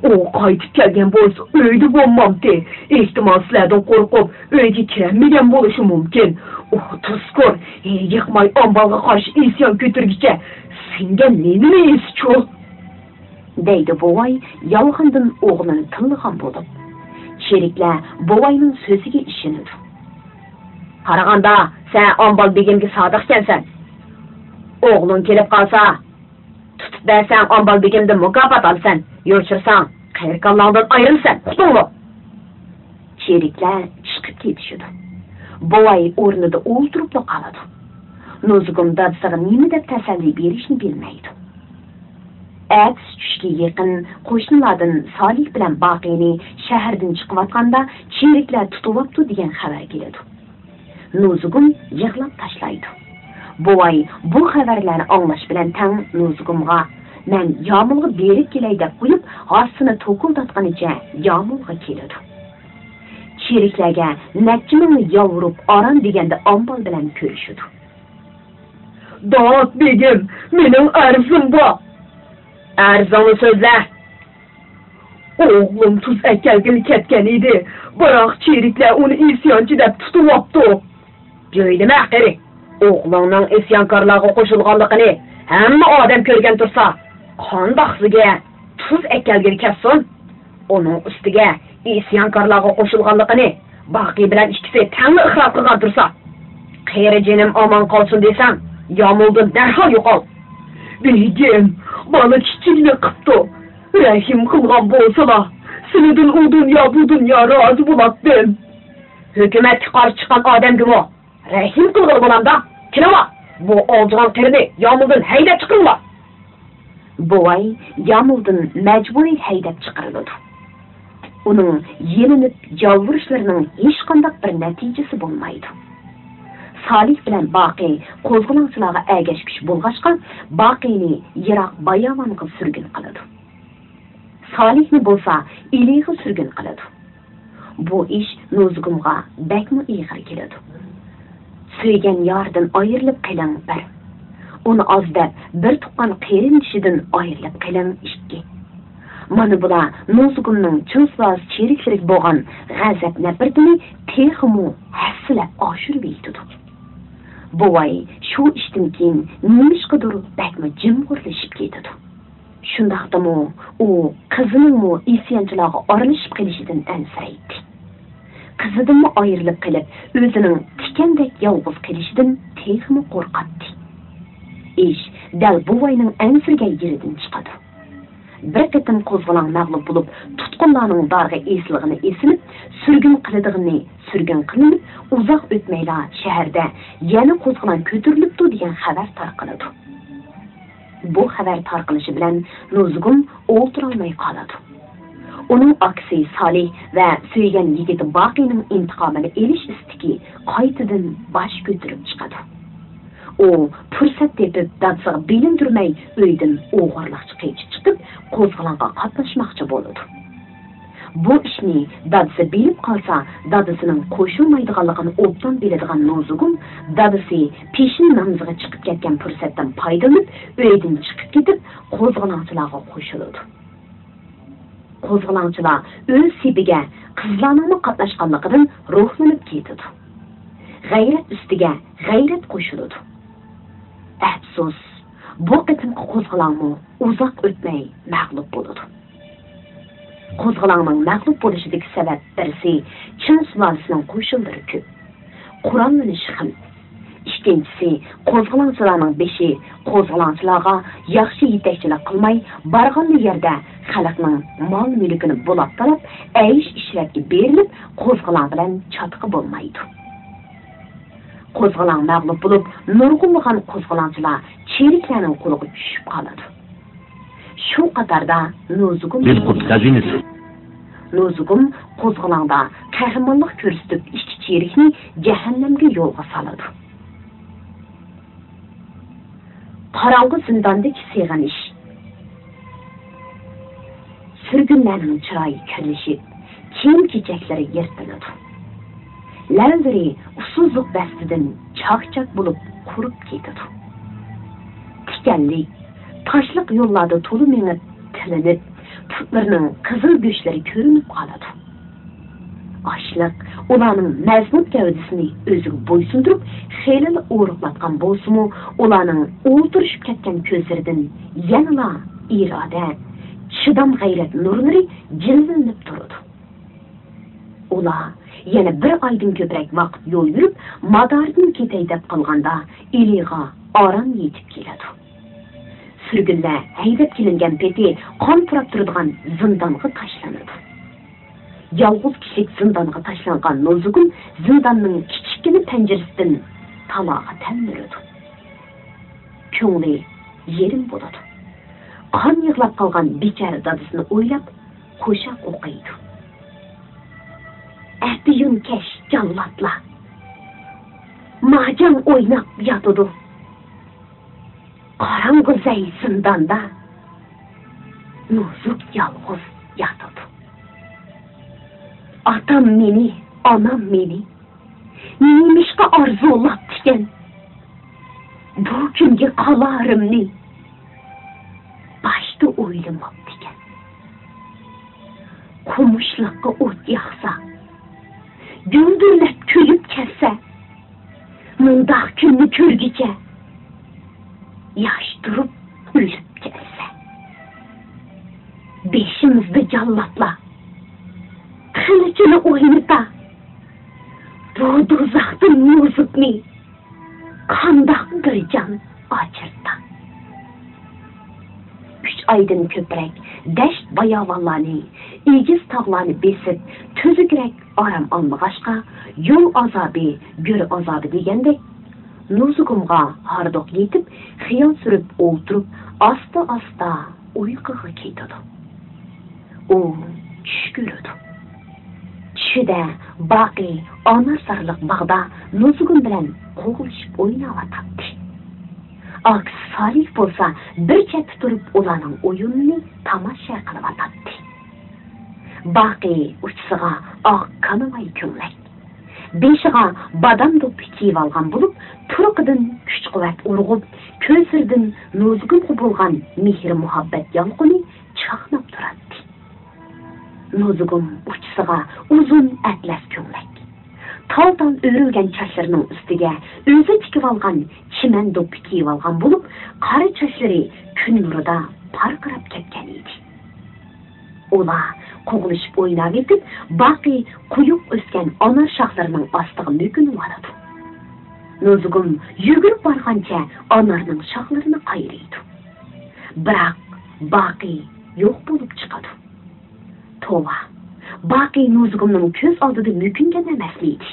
ئۇ قايتىپ كەلگەن بولسا ئۆيدە بولمامتى. ئېھتىمال سىلەردىن قورقۇپ ئۆيگە كىرەلمىگەن بولۇشى مۇمكىن. ئۇ تۇزكور، ھېلى يىقماي ئامبالغا قارشى ئىسيان كۆتۈرگۈچە سىڭگەن نېنىنى ئېسىچۇ؟ دەيدۇ بوۋاي يالغاندىن ئوغلىنى تىللىغان بولۇپ. چېرىكلەر بوۋاينىڭ سۆزىگە ئىشىنىدۇ. قارىغاندا، سەن ئامبال بېگىمگە سادىق ئىكەنسەن. ئوغلۇڭ كېلىپ قالسا، تۇتۇپ بەرسەڭ ئامبال بېگىمدىن مۇكاپات ئالىسەن، يوشۇرساڭ قېرى كاللاڭدىن ئايرىلىسەن، ئۇقتۇڭمۇ؟ چېرىكلەر چىقىپ كېتىشىدۇ. بوۋاي ئورنىدا ئولتۇرۇپلا قالىدۇ. نۇزۇگۇم دادىسىغا نېمە دەپ تەسەللى بېرىشنى بىلمەيدۇ. ئەتىسى چۈشكە يېقىن قوشنىلاردىن سالىھ بىلەن باقىنى شەھەردىن چىقىۋاتقاندا چېرىكلەر تۇتۇۋاپتۇ دېگەن خەۋەر كېلىدۇ. نۇزۇگۇم يىغلاپ تاشلايدۇ. بوۋاي بۇ خەۋەرلەرنى ئاڭلاش بىلەن تەڭ نۇزۇگۇمغا، مەن يامۇلغا بېرىپ كېلەي دەپ قويۇپ، ھاسىسىنى توكۇلداتقىنىچە يامۇلغا كېلىدۇ. چېرىكلەرگە نەچچە مىڭ يالۋۇرۇپ ئاران دېگەندە ئامبال بىلەن كۆرۈشىدۇ. داد بېگىم، مېنىڭ ئەرزىم بار. ئەرزىڭنى سۆزلە. ئوغلۇم تۇز ئەكەلگىلى كەتكەن ئىدى، بىراق چېرىكلەر ئۇنى ئىسيانچى دەپ تۇتۇۋاپتۇ. جۆيلىمە قېرى، ئوغلۇڭنىڭ ئىسيانكارلارغا قوشۇلغانلىقىنى ھەممە ئادەم كۆرگەن تۇرسا، قانداق سىزگە تۇز ئەكەلگىلى كەتسۇن؟ ئۇنىڭ ئۈستىگە ئىسيانكارلارغا قوشۇلغانلىقىنى باقى بىلەن ئىككىسى تەڭلا ئىقرار قىلغان تۇرسا، قېرى جېنىم ئامان قالسۇن دېسەڭ، يامۇلدىن دەرھال يوقال. بېگىم، بالا كىچىكلىك قىپتۇ. رەھىم قىلغان بولسىلا، سىلىدىن ئۇ دۇنيا، بۇ دۇنيا رازى بولاتتىم. ھۆكۈمەتكە قارشى چىققان ئادەمگىمۇ رەھىم قىلغىلى بولامدا؟ كېلىڭلار، بۇ ئالجىغان قېرىنى يامۇلدىن ھەيدەپ چىقىرىڭلار. بوۋاي يامۇلدىن مەجبۇرىي ھەيدەپ چىقىرىلىدۇ. ئۇنىڭ يېلىنىپ يالۋۇرۇشلىرىنىڭ ھېچقانداق بىر نەتىجىسى بولمايدۇ. سالىھ بىلەن باقى قوزغىلاڭچىلارغا ئەگەشكۈچى بولغاچقا، باقىنى يىراق باياۋانغا سۈرگۈن قىلىدۇ. سالىھنى بولسا ئىلىغا سۈرگۈن قىلىدۇ. بۇ ئىش نوزۇگۇمغا بەكمۇ ئېغىر كېلىدۇ. سۆيگەن يارىدىن ئايرىلىپ قېلىڭ بىر، ئۇنى ئاز دەپ بىر تۇغقان قېرىندىشىدىن ئايرىلىپ قېلىڭ ئىككى. مانا بۇلار نوزۇگۇمنىڭ چىڭ سۇلالىسى چېرىكلىرىگە بولغان غەزەپ نەپرىتىنى تېخىمۇ ھەسسىلەپ ئاشۇرۇۋېتىدۇ. بوۋاي شۇ ئىشتىن كېيىن نېمىشقىدۇر بەكمۇ جىمغۇرلىشىپ كېتىدۇ. شۇنداقتىمۇ ئۇ قىزىنىڭمۇ ئىسيانچىلارغا ئارىلىشىپ قېلىشىدىن ئەنسىرەيتتى. قىزىدىنمۇ ئايرىلىپ قېلىپ، ئۆزىنىڭ تىكەندەك يالغۇز قېلىشىدىن تېخىمۇ قورقاتتى. ئىش دەل بوۋاينىڭ ئەنسىرىگەن يېرىدىن چىقىدۇ. بىر قېتىم قوزغىلاڭ مەغلۇپ بولۇپ، تۇتقۇنلارنىڭ دارغا ئېسىلغىنى ئېسىلىپ، سۈرگۈن قىلىدىغىنى سۈرگۈن قىلىنىپ، ئۇزاق ئۆتمەيلا شەھەردە يەنە قوزغىلاڭ كۆتۈرۈلۈپتۇ دېگەن خەۋەر تارقىلىدۇ. بۇ خەۋەر تارقىلىشى بىلەن نوزۇگۇم ئولتۇرالماي قالىدۇ. ئۇنىڭ ئاكىسى سالىھ ۋە سۆيگەن يىگىتى باقىنىڭ ئىنتىقامىنى ئېلىش ئىستىكى قايتىدىن باش كۆتۈرۈپ چىقىدۇ. ئۇ پۇرسەت تېپىپ، دادىسىغا بىلىندۈرمەي ئۆيدىن ئوغرىلىقچە قېچىپ چىقىپ، قوزغىلاڭغا قاتناشماقچى بولىدۇ. بۇ ئىشنى دادىسى بىلىپ قالسا، دادىسىنىڭ قوشۇلمايدىغانلىقىنى ئوبدان بىلىدىغان نوزۇگۇم دادىسى پېشىن نامىزىغا چىقىپ كەتكەن پۇرسەتتىن پايدىلىنىپ، ئۆيدىن چىقىپ كېتىپ، قوزغىلاڭچىلارغا قوشۇلىدۇ. قوزغىلاڭچىلار ئۆز سېپىگە قىزلارنىڭمۇ قاتناشقانلىقىدىن روھلىنىپ كېتىدۇ. غەيرەت ئۈستىگە غەيرەت قوشۇلىدۇ. ئەپسۇس، بۇ قېتىمقى قوزغىلاڭمۇ ئۇزاق ئۆتمەي مەغلۇپ بولىدۇ. قوزغىلاڭنىڭ مەغلۇپ بولۇشىدىكى سەۋەب بىرسى چىڭ سۇلالىسىنىڭ قوشۇنلىرى كۆپ، قوراللىنىشى خېلى. ئىككىنچىسى، قوزغىلاڭچىلارنىڭ بېشى قوزغىلاڭچىلارغا ياخشى يېتەكچىلىك قىلماي، بارغانلا يەردە خەلقنىڭ مال-مۈلكىنى بۇلاپ-تالاپ، ئەيش-ئىشرەتكە بېرىلىپ، قوزغىلاڭ بىلەن چاتىقى بولمايدۇ. قوزغىلاڭ مەغلۇپ بولۇپ، نۇرغۇنلىغان قوزغىلاڭچىلار چېرىكلەرنىڭ قولىغا چۈشۈپ قالىدۇ. شۇ قاتاردا نوزۇگۇم، بىلقۇت خەزىنىسى. نوزۇگۇم قوزغىلاڭدا قەھرىمانلىق كۆرسىتىپ، ئىككى چېرىكنى جەھەننەمگە يولغا سالىدۇ. قاراڭغۇ زىنداندىكى سېغىنىش. سۈرگۈنلەرنىڭ چىرايى كىرلىشىپ، كىيىم-كېچەكلىرى يىرتىلىدۇ. لەۋلىرى ئۇسسۇزلۇق دەستىدىن چاك-چاك بولۇپ قۇرۇپ كېتىدۇ. تىكەنلىك، تاشلىق يوللاردا تولا مېڭىپ، تىلىنىپ، پۇتلىرىنىڭ قىزىل گۆشلىرى كۆرۈنۈپ قالىدۇ. ئاچلىق ئۇلارنىڭ مەزمۇت گەۋدىسىنى ئۆزىگە بويسۇندۇرۇپ، خېلىلا ئورۇقلاتقان بولسىمۇ، ئۇلارنىڭ ئولتۇرۇشۇپ كەتكەن كۆزلىرىدىن يەنىلا ئىرادە، چىدام-غەيرەت نۇرلىرى جىلۋىلىنىپ تۇرىدۇ. ئۇلار يەنە بىر ئايدىن كۆپرەك ۋاقىت يول يۈرۈپ، ماداردىن كېتەي دەپ قالغاندا، ئىلىغا ئاران يېتىپ كېلىدۇ. سۈرگۈنلەر ھەيدەپ كېلىنگەن پېتى قان پۇراپ تۇرىدىغان زىندانغا تاشلىنىدۇ. يالغۇز كىشىلىك زىندانغا تاشلانغان نوزۇگۇم زىنداننىڭ كىچىككىنە پەنجىرىسىدىن تالاغا تەلمۈرىدۇ. كۆڭلى يېرىم بولىدۇ. قان يىغلاپ قالغان بىچارە دادىسىنى ئويلاپ، قوشاق ئوقۇيدۇ. ئەتىگۈنكەش جاللاتلار ماجاڭ ئويناپ ياتىدۇ. قاراڭغۇ زەي زىنداندا نوزۇك يالغۇز ياتىدۇ. ئاتام مېنى ئانام مېنى نېمىشقا ئارزۇلاپتىكەن؟ بۇ كۈنگە قالارىمنى باشتا ئويلىماپتىكەن. قومۇشلۇققا ئوت ياقسا، گۈلدۈرلەپ كۆيۈپ كەتسە، مۇنداق كۈننى كۆرگۈچە ياش تۇرۇپ ئۆلۈپ كەتسە. بېشىمىزدا جاللاتلار قىلىچىنى ئوينىتا، بۇ دوزاختىن نوزۇكنى قانداق بىر جان ئاچىرتا؟ ئۈچ ئايدىن كۆپرەك دەشت-باياۋانلارنى، ئېگىز تاغلارنى بېسىپ، تۈزۈكرەك ئارام ئالمىغاچقا، يول ئازابى، گۆر ئازابى دېگەندەك، نوزۇگۇمغا ھاردۇق يېتىپ، خىيال سۈرۈپ ئولتۇرۇپ، ئاستا-ئاستا ئۇيقۇغا كېتىدۇ. ئۇ چۈش كۆرىدۇ. چۈشىدە باقى ئانارسارلىق باغدا نوزۇگۇم بىلەن قوغلىشىپ ئويناۋاتاتتى. ئاكىسى سالىھ بولسا بىر چەتتە تۇرۇپ ئۇلارنىڭ ئويۇنىنى تاماشا قىلىۋاتاتتى. باقى ئۇچىسىغا ئاق كانىۋاي كۆڭلەك، بېشىغا بادام دوپپا كىيىۋالغان بولۇپ، تۇرقىدىن كۈچ-قۇۋۋەت ئۇرغۇپ، كۆزلىرىدىن نوزۇگۇمغا بولغان مېھىر-مۇھەببەت يالقۇنى چاقناپ تۇراتتى. نوزۇگۇم ئۇچىسىغا ئۇزۇن ئەتلەس كۆڭلەك، تال-تال ئۆرۈلگەن چاچلىرىنىڭ ئۈستىگە ئۆزى تىكىۋالغان چىمەن دوپپا كىيىۋالغان بولۇپ، قارا چاچلىرى كۈن نۇرىدا پارقىراپ كەتكەن ئىدى. ئۇلار قوغلىشىپ ئويناۋېتىپ، باقى قويۇق ئۆسكەن ئانار شاخلىرىنىڭ ئاستىغا مۆكۈنۈۋالىدۇ. نوزۇگۇم يۈگۈرۈپ بارغانچە ئانارنىڭ شاخلىرىنى قايرىيدۇ. بىراق، باقى يوق بولۇپ چىقىدۇ. توۋا، باقى نوزۇگۇمنىڭ كۆز ئالدىدا مۆكۈنگەن ئەمەسمىدى؟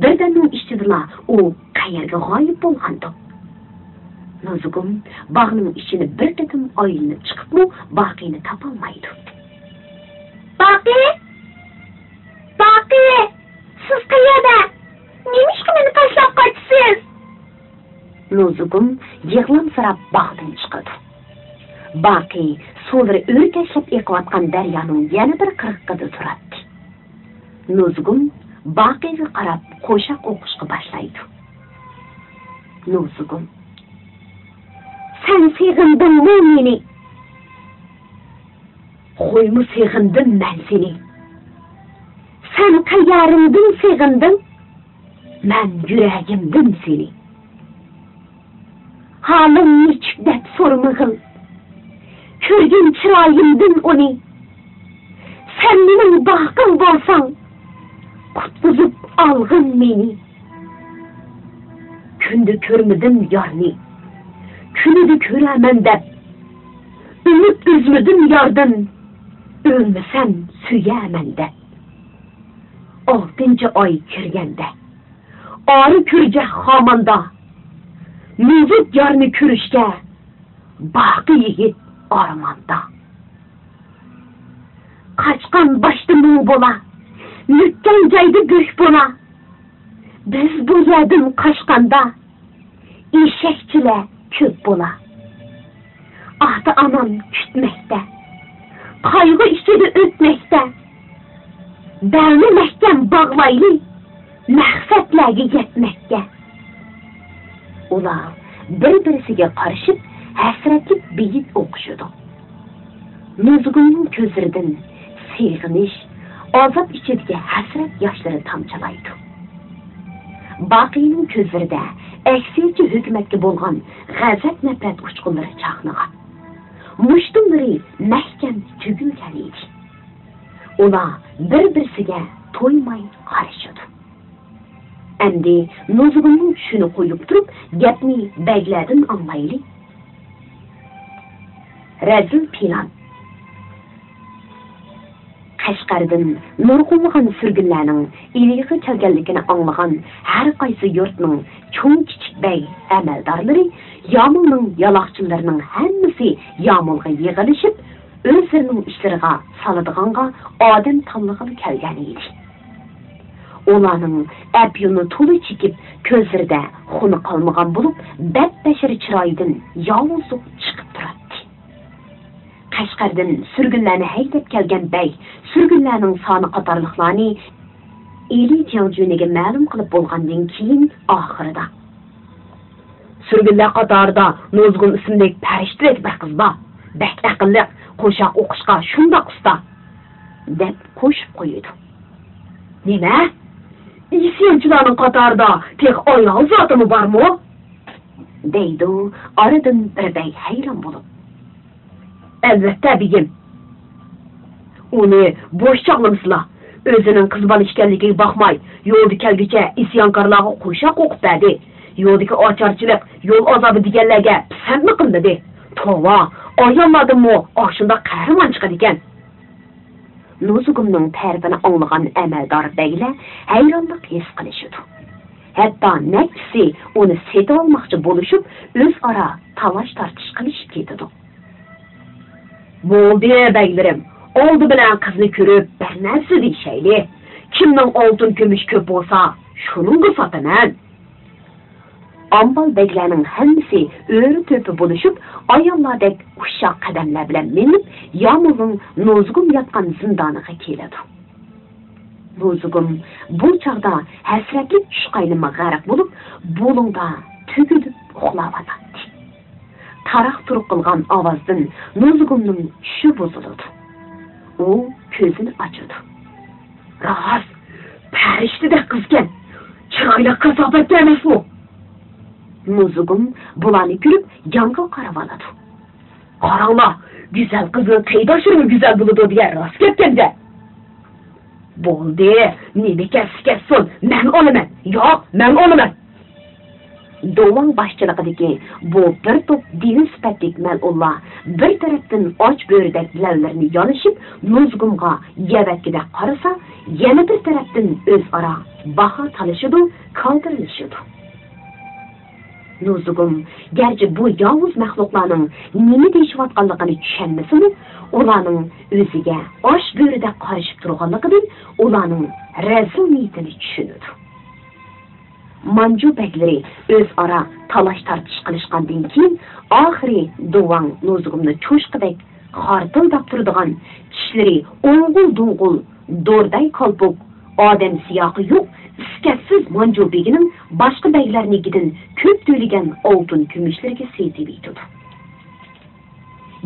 بىردەمنىڭ ئىچىدىلا ئۇ قەيەرگە غايىب بولغاندۇ؟ نوزۇگۇم باغنىڭ ئىچىنى بىر قېتىم ئايلىنىپ چىقىپمۇ باقىنى تاپالمايدۇ. باقى! باقى! سىز قەيەردە؟ نېمىشقا مېنى تاشلاپ قاچىسىز؟ نوزۇگۇم يىغلامسىراپ باغدىن چىقىدۇ. باقى سۇلىرى ئۆركەشلەپ ئېقىۋاتقان دەريانىڭ يەنە بىر قىرغىقىدا تۇراتتى. نوزۇگۇم باقىغا قاراپ قوشاق ئوقۇشقا باشلايدۇ. نوزۇگۇم، سەن سېغىندىڭمۇ مېنى؟ خويمۇ سېغىندىم مەن سېنى. سەن قەيەرىڭدىن سېغىندىڭ؟ مەن يۈرەگىمدىن سېنى. ھالىم نېچۈك دەپ سورىمىغىن، كۆرگىن چىرايىمدىن ئۇنى. سەن مېنىڭ باقىم بولساڭ، قۇتقۇزۇپ ئالغىن مېنى. كۈندە كۆرمىدىم يارنى، كۈنىدە كۆرەمەن دەپ، ئۈمىد ئۈزمىدىم ياردىن، ئۆلمىسەم سۆيەمەن دەپ. ئالتىنچى ئاي كىرگەندە، ئارا كۈرجە خاماندا، نوزۇك يارنى كۆرۈشكە باقى يىگىت ئارماندا. قاچقان باشتا مۇڭ بولا، مۆككەن جايدا بۆك بولا. بىز بۇ يەردىن قاچقاندا، ئېشەكچىلەر كۆپ بولا. ئاتا-ئانام كۈتمەكتە، قايغۇ ئىچىدە ئۆتمەكتە. بەلنى مەھكەم باغلايلى، مەقسەتلەرگە يەتمەككە. ئۇلار بىر-بىرسىگە قارىشىپ، ھەسرەتلىك بېيىت ئوقۇشىدۇ. نۇزۇگۇمنىڭ كۆزلىرىدىن سېغىنىش، ئازاب ئىچىدىكى ھەسرەت ياشلىرى تامچىلايدۇ. باقىنىڭ كۆزلىرىدە ئەكسىچە ھۆكۈمەتكە بولغان غەزەپ-نەپرەت ئۇچقۇنلىرى چاقنىغان، مۇشتۇملىرى مەھكەم تۈگۈلگەن ئىدى. ئۇلار بىر-بىرسىگە تويماي قارىشىدۇ. ئەمدى نۇزۇگۇمنىڭ چۈشىنى قويۇپ تۇرۇپ، گەپنى بەگلەردىن ئاڭلايلى. رەزىل پىلان. قەشقەردىن نۇرغۇنلىغان سۈرگۈنلەرنىڭ ئىلىغا كەلگەنلىكىنى ئاڭلىغان ھەر قايسى يۇرتنىڭ چوڭ-كىچىك بەگ ئەمەلدارلىرى يامۇلنىڭ يالاقچىلىرىنىڭ ھەممىسى يامۇلغا يىغىلىشىپ، ئۆزلىرىنىڭ ئىشلىرىغا سالىدىغانغا ئادەم تاللىغىلى كەلگەن ئىدى. ئۇلارنىڭ ئەپيۈنى تولا چېكىپ، كۆزلىرىدە خۇنى قالمىغان بولۇپ، بەتبەشىرە چىرايىدىن ياۋۇزلۇق چىقىپ تۇراتتى. قەشقەردىن سۈرگۈنلەرنى ھەيدەپ كەلگەن بەگ سۈرگۈنلەرنىڭ سانى قاتارلىقلارنى ئېلى جياڭجۈنىگە مەلۇم قىلىپ بولغاندىن كېيىن، ئاخىرىدا، سۈرگۈنلەر قاتارىدا نوزۇگۇم ئىسىملىك پەرىشتىدەك بىر قىز بار. بەك ئەقىللىق، قوشاق ئوقۇشقا شۇنداق ئۇستا، دەپ قوشۇپ قويىدۇ. نېمە؟ ئىسيانچىلارنىڭ قاتارىدا تېخى ئايال زاتىمۇ بارمۇ؟ دەيدۇ ئارىدىن بىر بەگ ھەيران بولۇپ. ئەلۋەتتە، بېگىم. ئۇنى بوش چاغلىمىسىلا. ئۆزىنىڭ قىز بالا ئىكەنلىكىگە باقماي، يولدا كەلگۈچە ئىسيانكارلارغا قوشاق ئوقۇپ بەردى. يولدىكى ئاچارچىلىق، يول ئازابى دېگەنلەرگە پىسەنتمۇ قىلمىدى. توۋا، ئاياللاردىنمۇ ئاشۇنداق قەھرىمان چىقىدىكەن. نوزۇگۇمنىڭ تەرىپىنى ئاڭلىغان ئەمەلدار بەگلەر ھەيرانلىق ھېس قىلىشىدۇ. ھەتتا نەچچىسى ئۇنى سېتىۋالماقچى بولۇشۇپ، ئۆزئارا تالاش-تارتىش قىلىشىپ كېتىدۇ. بولدى، بەگلىرىم، ئالدى بىلەن قىزنى كۆرۈپ، بىر نەرسە دېيىشەيلى. كىمنىڭ ئالتۇن-كۈمۈشى كۆپ بولسا، شۇنىڭغا ساتىمەن. ئامبال بەگلەرنىڭ ھەممىسى ئۆرە-تۆپە بولۇشۇپ، ئاياللاردەك ئۇششاق قەدەملەر بىلەن مېڭىپ، يامۇلنىڭ نوزۇگۇم ياتقان زىندانىغا كېلىدۇ. نوزۇگۇم بۇ چاغدا ھەسرەتلىك چۈش قاينىمىغا غەرق بولۇپ، بۇلۇڭدا تۈگۈلۈپ ئۇخلاۋاتاتتى. تاراق-تۇرۇق قىلغان ئاۋازدىن نوزۇگۇمنىڭ چۈشى بۇزۇلىدۇ. ئۇ كۆزىنى ئاچىدۇ. راست، پەرىشتىدەك قىزكەن. چىرايلىق كاساپەتتە ئەمەسمۇ؟ نوزۇگۇم بۇلارنى كۆرۈپ، يانغا قاراۋالىدۇ. قاراڭلار، گۈزەل قىزنىڭ قېرىنداشلىرىمۇ گۈزەل بولىدۇ دېگەن راست گەپكەن-دە. بولدى، نېمە كەتسە كەتسۇن، مەن ئالىمەن. ياق، مەن ئالىمەن. دوۋاڭ باشچىلىقىدىكى بۇ بىر توپ دىۋى سۈپەتلىك مەلئۇنلار بىر تەرەپتىن ئاچ بۆرىدەك لەۋلىرىنى يالىشىپ، نوزۇگۇمغا يەۋەتكىدەك قارىسا، يەنە بىر تەرەپتىن ئۆزئارا باھا تالىشىدۇ، كالدىرلىشىدۇ. نوزۇگۇم گەرچە بۇ ياۋۇز مەخلۇقلارنىڭ نېمە دېيىشىۋاتقانلىقىنى چۈشەنمىسىمۇ، ئۇلارنىڭ ئۆزىگە ئاچ بۆرىدەك قارىشىپ تۇرغانلىقىدىن ئۇلارنىڭ رەزىل نىيىتىنى چۈشىنىدۇ. مانجۇ بەگلىرى ئۆزئارا تالاش-تارتىش قىلىشقاندىن كېيىن، ئاخىرى دۇۋاڭ نوزۇگۇمنى چوشقىدەك خارتىلداپ تۇرىدىغان، چىشلىرى ئوڭغۇل-دوڭغۇل دورداي كالپۇك، ئادەم سىياقى يوق، ئىسكەتسىز مانجۇ بېگىنىڭ باشقا بەگلەرنىڭكىدىن كۆپ تۆلىگەن ئالتۇن-كۈمۈشلىرىگە سېتىۋېتىدۇ.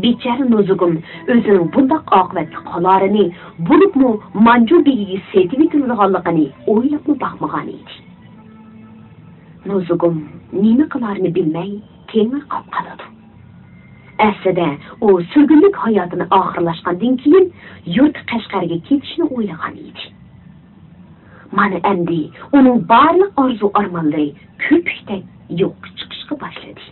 بىچارە نوزۇگۇم ئۆزىنىڭ بۇنداق ئاقىۋەتلىك قالارىنى، بولۇپمۇ مانجۇ بېگىگە سېتىۋېتىلىدىغانلىقىنى ئويلاپمۇ باقمىغان ئىدى. نوزۇگۇم نېمە قىلارىنى بىلمەي تېڭىرقاپ قالىدۇ. ئەسلىدە ئۇ سۈرگۈنلۈك ھاياتىنى ئاخىرلاشقاندىن كېيىن يۇرت قەشقەرگە كېتىشنى ئويلىغان ئىدى. مانا ئەمدى ئۇنىڭ بارلىق ئارزۇ-ئارمانلىرى كۆپۈكتەك يوققا چىقىشقا باشلىدى.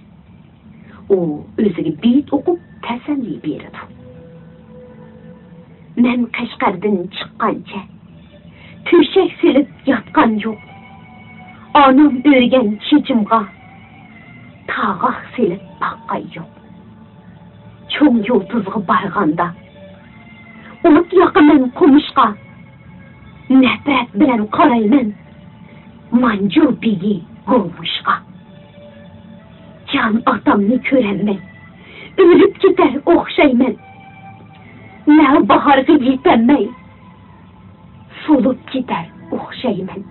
ئۇ ئۆزىگە بېيىت ئوقۇپ تەسەللى بېرىدۇ. مەن قەشقەردىن چىققانچە تۆشەك سېلىپ ياتقان يوق. ئانام ئۆرىگەن چېچىمغا تاغاق سېلىپ باققان يوق. چوڭ يۇلتۇزغا بارغاندا، ئوت ياقىمەن قومۇشقا، نەپرەت بىلەن قارايمەن مانجۇ بېگى گومۇشقا. جان ئاتامنى كۆرەلمەي، ئۆلۈپ كېتەر ئوخشايمەن. نەۋباھارغا يېتەلمەي، سولۇپ كېتەر ئوخشايمەن.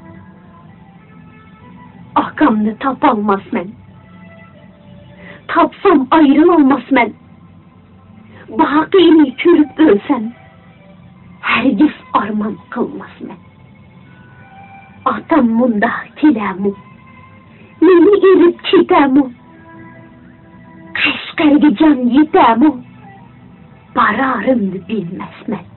ئاكامنى تاپالماسمەن. تاپسام ئايرىلالماسمەن. باقىنى كۆرۈپ ئۆلسەم، ھەرگىز ئارمان قىلماسمەن. ئاتام مۇنداق كېلەمۇ، مېنى ئېلىپ كېتەمۇ؟ قەشقەرگە جان يېتەمۇ؟ بارارىمنى بىلمەسمەن.